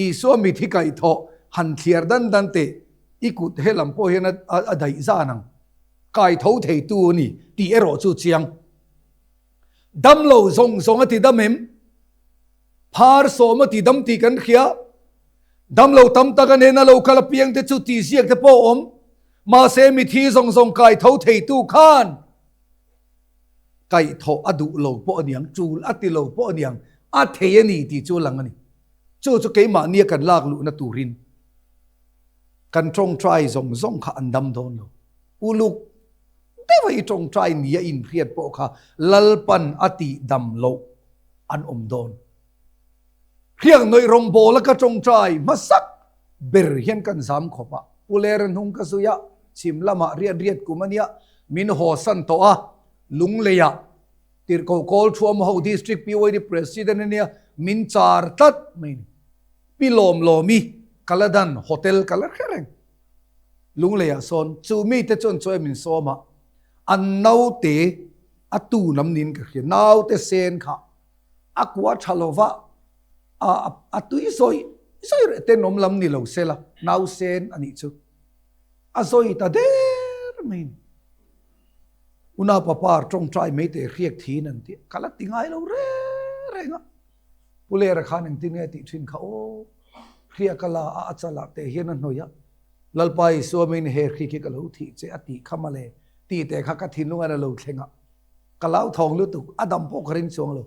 Isua mithi kaih thawh han thliar dan dan teh i kut he lam pawh hian a daih zan ang. Kai tho theitu a ni tih erawh chu chiang. Dam lo zawng zawng a ti dam em? Phar sawm a ti dam tih kan hria. Dam lo tam tak a nena lo kal apiang te chu tih ziak te pawh a awm. Mahse mithi zawng zawng kai tho theitu khan kaihthawh a duh lo pawh a niang, tul a ti lo pawh a niang, a thei a ni tih chu a lang a ni. Chu chu keimahnia kan lak luhna turin kan tawngtai zawng zawng kha an dam dawn lo. Uluk deuha i tawngtai nia inhriat pawh kha Lalpan a tih dam loh an awm dawn. Hriangnawih rawngbawla ka tawngtai hmasak ber hian kan zam khawp a, Pu Lera hnung ka zui a, chhim lamah riat riat kum a nia, min hawsan tawh a, Lungleiah Tirhkoh Kawl Thuam ho District PYD President a nia, min char tlat mai ni. Pi Lawm Lawmi Kaladan Hotel ka la hre reng. Lungleiah sawn chu mite chuan chaw min sawm a, an naute a tu nam niin ka hria, naute sen kha a kua tha lova a a tui zawi zawi reh tenawm lam ni lo sela nausen a nih chu a zawi ta der mai ni. Una papa tawngtai mai teh hriak thin an tih ka la ti ngai lo reng reng a. Pu Lera khan engtin nge tih thin kha aw hriak a la a a chalah teh hian a hnawih a Lalpa Isua min he hri khi ka lo thih che a tih kha mawle tih teh kha ka thinlung a la lo thleng a. Ka lau thawng lutuk, a dam pawh ka ring chuang lo.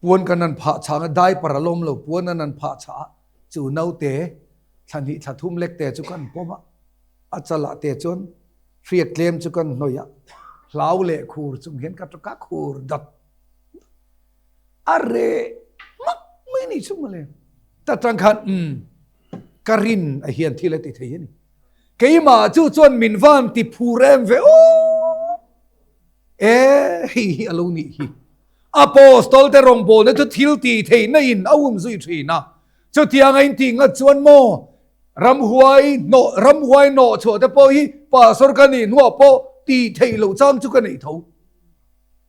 Puan kan han phah chhang a, diaper a lawm lo, puan an han phah chhah a, chu naute thla hnih thla thum lek te chu kan pawm a, a chalah te chuan hriat tlem chu kan hnawih a, hlau leh khur chung hian ka ka khur dat a reh hmak mai ni chu mawle. Ta tang khan umm ka rin a hian thil a ti thei a ni. Keimah chu chuan min van ti phur em ve aw! E, hei hi a lo nih hi. Apostol te rawngbawlna chu thil tih theihna in a um zui thin a. Chutiang a intih ngat chuan maw, ramhuai hnawh, ramhuai hnawh chhuah te pawh hi pastor ka nih hnuah pawh tih theih loh chang chu ka neih tho.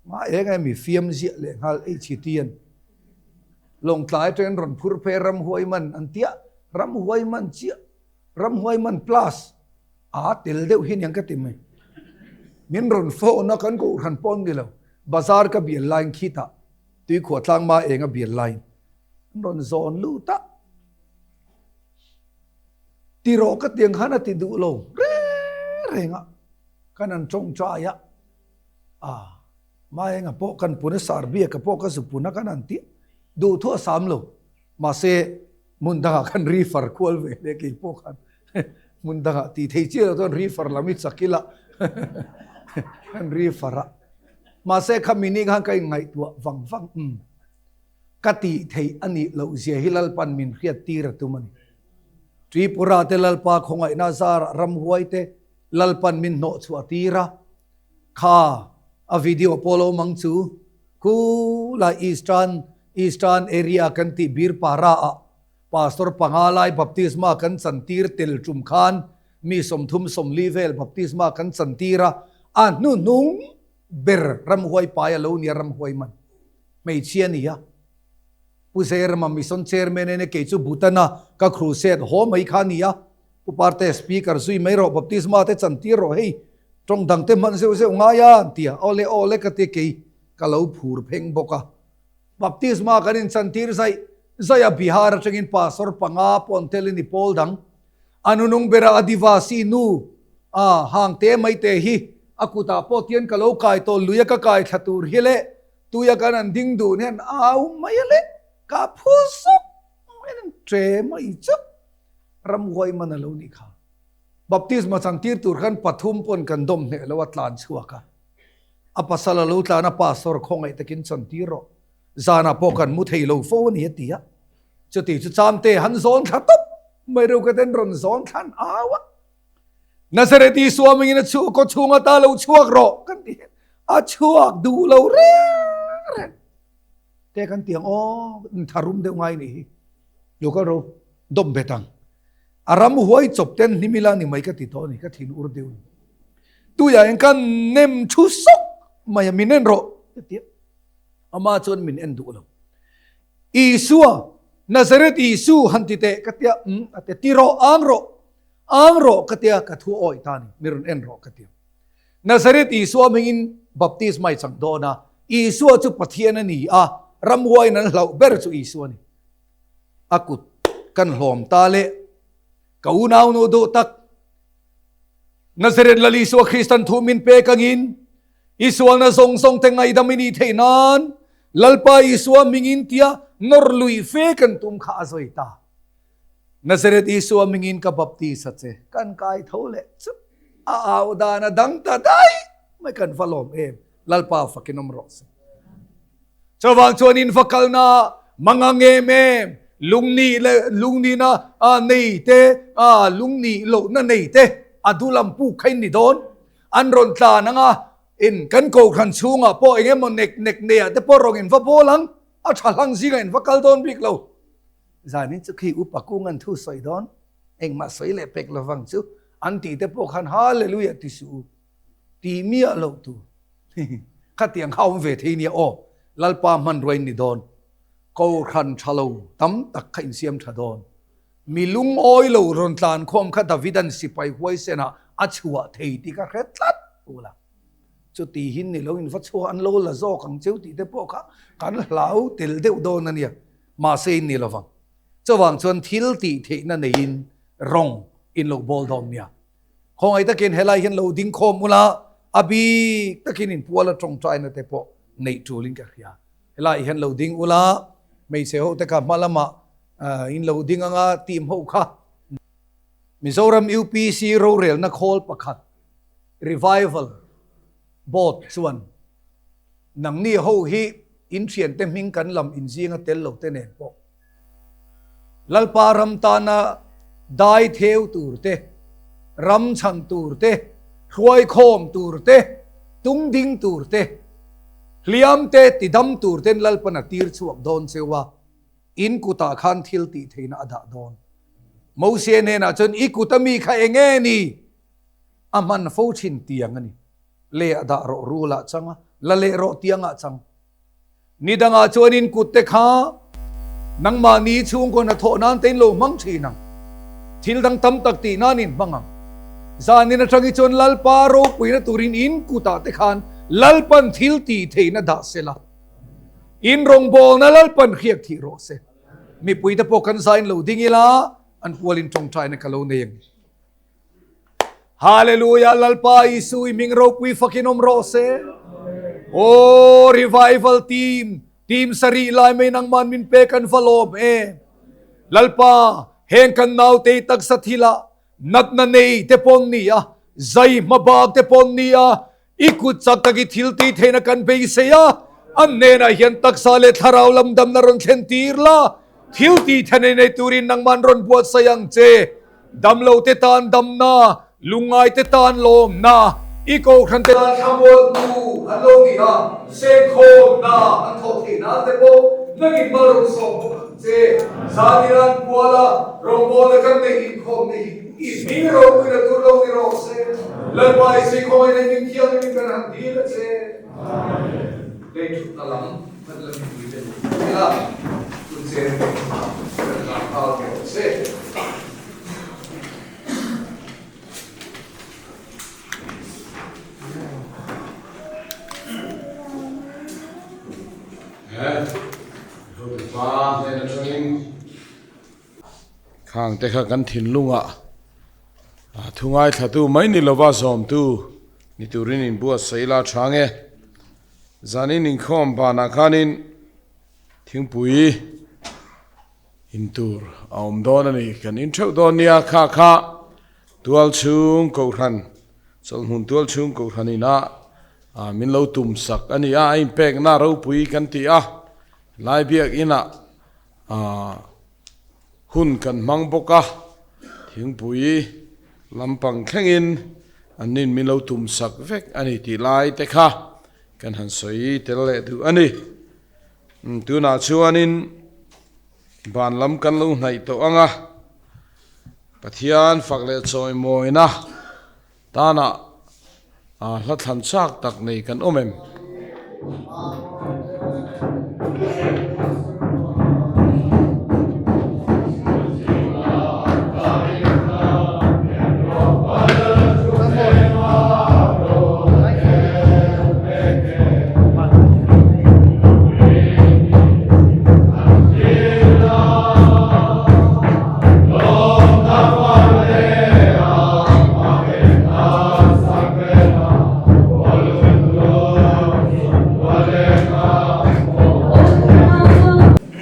Mah eng e mi fiam ziah leh nghal HT an Lawngtlai atangin rawn phur phei ramhuai man an tia, ramhuai man chiah. Ramhuai man plus a tel deuh hi niang ka ti mai. Min rawn phone a kan kohhran pawh an ni lo. Bazar ka bial laiin khitah tuikhuah tlangma eng a bial laiin an rawn zawn lut a. Ti rawh ka tiang khan a ti duh lo reng reng a. Kan an tawngtai a. A Maenga pawh kan pun a Sarbiaka pawh ka zu pun a kan an ti duh thu a sam lo. Mahse Hmun dangah khan refer kual ve hle kei pawh khan hmun dangah tih thei chiah lo chuan refer lam hi chak ila kan refer a. Mahse kha mini khan ka inngaihtuah vang vang umm ka tih theih a nih loh zia hi Lalpan min hriat tir a tum a ni. Tripura te Lalpa khawngaihna zarah ramhuai te Lalpan min hnawh chhuah tir a, kha a video pawh lo mang chu Khulai Eastern Eastern Area kan tih Birpara ah Pastor panga lai baptisma kan chantir tel tum khan mi 30 40 vel baptisma kan chantir a, a hnuhnung ber ramhuai pai a lo nia ramhuai man hmeichhia nia. Pu Zairama Mission Chairman ene kei chu Bhutan-a ka crusade haw mai kha a ni a. Pu Parte, Speaker zui mai rawh, baptisma te chantir rawh hei, tawng dang te hman zeuh zeuh ngai a, an ti a. Awle awle ka ti kei ka lo phur pheng bawk a. Baptisma kan inchantir zaih zaih a, Bihar atangin pastor panga pawh an tel in i pawl dang. A nunung bera Adivasi nu a hang te mai te hi a kutah pawh tian ka lo kai tawh lui a ka kai thla tur hi leh tuia kan an ding dun hian au mai a leh ka phu zawk mai an tre mai chauh ramhuai man a lo nih kha. Baptisma chantir tur khan pathum pawn kan dawm hneh lo a tlan chhuak a. A pasal a lo tlan a, Pastor khawngaih takin chantir rawh, zanah pawh kan mu thei lo fo a ni a ti a. Chuti chu Chamte han zawn thla tawp mai reuh ka ten rawn zawn thla an au a. Nazareth Isua mingin a chhuak kaw chhung ata lo chhuak rawh kan ti hian a chhuak duh lo reng reng te kan ti ang aw tharum deuh ngai nih hi lo kal ro dawp bet ang. A ram huai chawp ten hnim ila ni mai ka ti tawh a ni, ka thin ur deuh ni. Tuiah hian ka nem thu sawk mai a, min en rawh ka ti a. Ama chuan min en duh lo. Isua, Nazareth Isu han ti teh ka ti a, umm a ti a, ti rawh, ang rawh, ang rawh ka ti a, ka thu awih ta a ni, mi rawn en rawh ka ti a. Nazareth Isua hmingin baptisma i chang dawn a, Isua chu Pathian a ni a, ramhuaiin an hlauh ber chu Isua a ni. A kut kan hlawm ta le. Ka unaunu duh tak, Nazareth Lal Isua Kristan thu min pek angin, i sualna zawng zawng te ngaidam i nih theih nan Lalpa Isua mingin tia nawr lui fe kan tum kha a zawi ta. Nazareth Isua mingin ka baptis a che. Kan kai tho leh chu a au dan a dang ta daih mai kan va lawm em. Lalpa fakin awm rawh se. Chuvang chuan in va kalna mangang em em, lungnih leh lungnihna nei te, lungnih lohna nei te a duhlam puk kha in ni dawn. An rawn tlan ang a, in kan kohhran chhungah pawh eng emaw nek nek neiah te pawh rawng in va bawl ang, a tha hlang zingah in va kal dawn bik lo. Zanin chu khi upa kung an thu sawi dawn, engmah sawi leh pek lovang chu an tih te pawh khan Hallelujah ti suh u. Ti miah loh tur. Khatiang kha awm ve thei nia aw, Lalpa hmanrua in ni dawn. Kohhran tha lo tam tak kha insiam tha dawn. Mi lungawi lo rawn tlan khawm kha Davidan sipai huaisenah a chhuah thei tih ka hre tlat ula. Chuti hin ni lo in va chhuah an lo la zawk ang cheu tih te pawh kha kan hlau tel deuh dawn a nia. Mahse in ni lovang. Chuvang chuan thil tih theihna neiin rawng in lo bawl dawn nia. Khawngaih takin helai hian lo ding khawm ula, a bik takin inpuala tawngtaina te pawh neih tulin ka hria. Helai hian lo ding ula, hmeichhe ho te kha hma lamah in lo ding anga team ho kha. Mizoram UPC rorelna khawl pakhat Revival Board chuan nangni ho hi in thiante hming kan lam inzinga tel lo te nen pawh Lalpa ram tana dai theu tur te, ram chhan tur te, hruaikhawm tur te, tung ding tur te, hliam te tidam tur ten Lalpan a tir chhuak dawn cheu a, in kutah khan thil tih theihna a dah dawn. Mosia hnenah chuan i kut ami kha eng nge ni? A hman fo thin tiang a ni. Le a dah rawh rulah chang a, la leh rawh tiangah chang. Ni dangah chuan in kut te kha nangmahni chhungkaw hnathawh nan te in lo hmang thin ang. Thil dang tam tak tih nan in hmang ang. Zanin atang hi chuan Lalpa ropuina turin in kutah te khan Lalpan thil tih theihna dah se la. In rawngbawlna Lalpan hriak thih rawh se. Mipui te pawh kan zain lo ding ila an pualin tawngtaina ka lo nei ang. Hallelujah Lalpa Isu i ming ropui fakin awm rawh se. Oh revival team team sarih lai mai nangman min pe kan va lawm em. Lalpa heng kan naute taksa thila natna nei te pawn ni a zai hmabak te pawn ni a I kut chak tak i thil tih theihna kan beisei a, an hnenah hian taksa leh thlarau lam damna rawn thlen tir la, thil tih theih nei turin nangman rawn buatsaih ang che. Damlote tan damna, lungngaite tan lawmna, i kohhrante tan thlamualtu an lo ni a, sengkhawmna an thawh theih nan te pawh nangin mal rawn sawm bawk ang che. Zaniran kuala rawngbawlna kan neih inkhawmna hi I hming ropuina tur lo ni rawh se. Lalpa i sei khawngaih nei min thianghlim in kan han dil a che. Amen. Lei thutna lam. Kan la mipui te lo hmu ila, tun chen te kha kan hlan nghal teh se. He Hotupa hnen atangin khang te kha kan thinlungah thu ngaithlatu mai ni lova zawmtu ni turin inbuatsaih ila tha nge. Zanin inkhawm banah khanin thingpui in tur a awm dawn a ni. Kan in theuh dawn nia kha kha tual chhung kohhran chawlhmun tual chhung kohhran inah min lo tum sak a ni a, a inpekna ropui kan ti a, lai biak inah Hun kan hmang bawk a, thingpui lampang thlengin an nin min lo tum sak vek a ni tih lai te kha kan han sawi tel leh duh a ni. Tunah chuanin ban lam kan lo hnaih tawh ang a, Pathian fak leh chawimawina Tanah hla thlan chak tak nei kan awm em?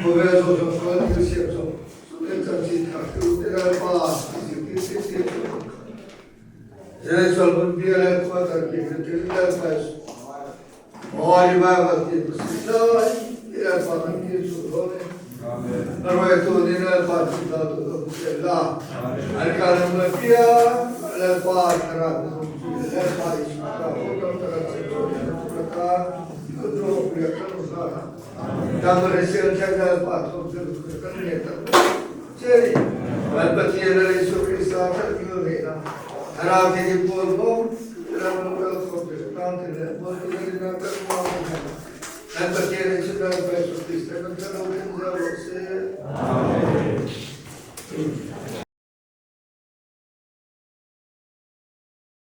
Khawvel zawng zawng chuan thil siam zawng zawng leh chanchin thar hru te Lalpa i zirtir tir tir chu an khat. Jerusalem hmun bia leh khua thar kim na thil Lalpa Aw revival tih ka si lai i Lalpa kan tir chu dawn e. Ka ruaitu ni Lalpa chu ta tu ka hmu tel la. An kal ang la piang Lalpa thlarau ka hmu chu le Lalpa Isu ta ho tam tak an che dawn e tu ka tan tu drop riak kan hmu hlan a. Dam hrisel thleng Lalpa thawm chu kan nge tak che ni. Kan Pathian a Isu Krista that ngil rehna thlarau thianghlim pawl bawk ram lo kal khawp te tan te leh pawl te rin a kan hma te hian kan Pathian Isu Lalpa Isu Krista kan thlarau thleng zel rawh se. Amen.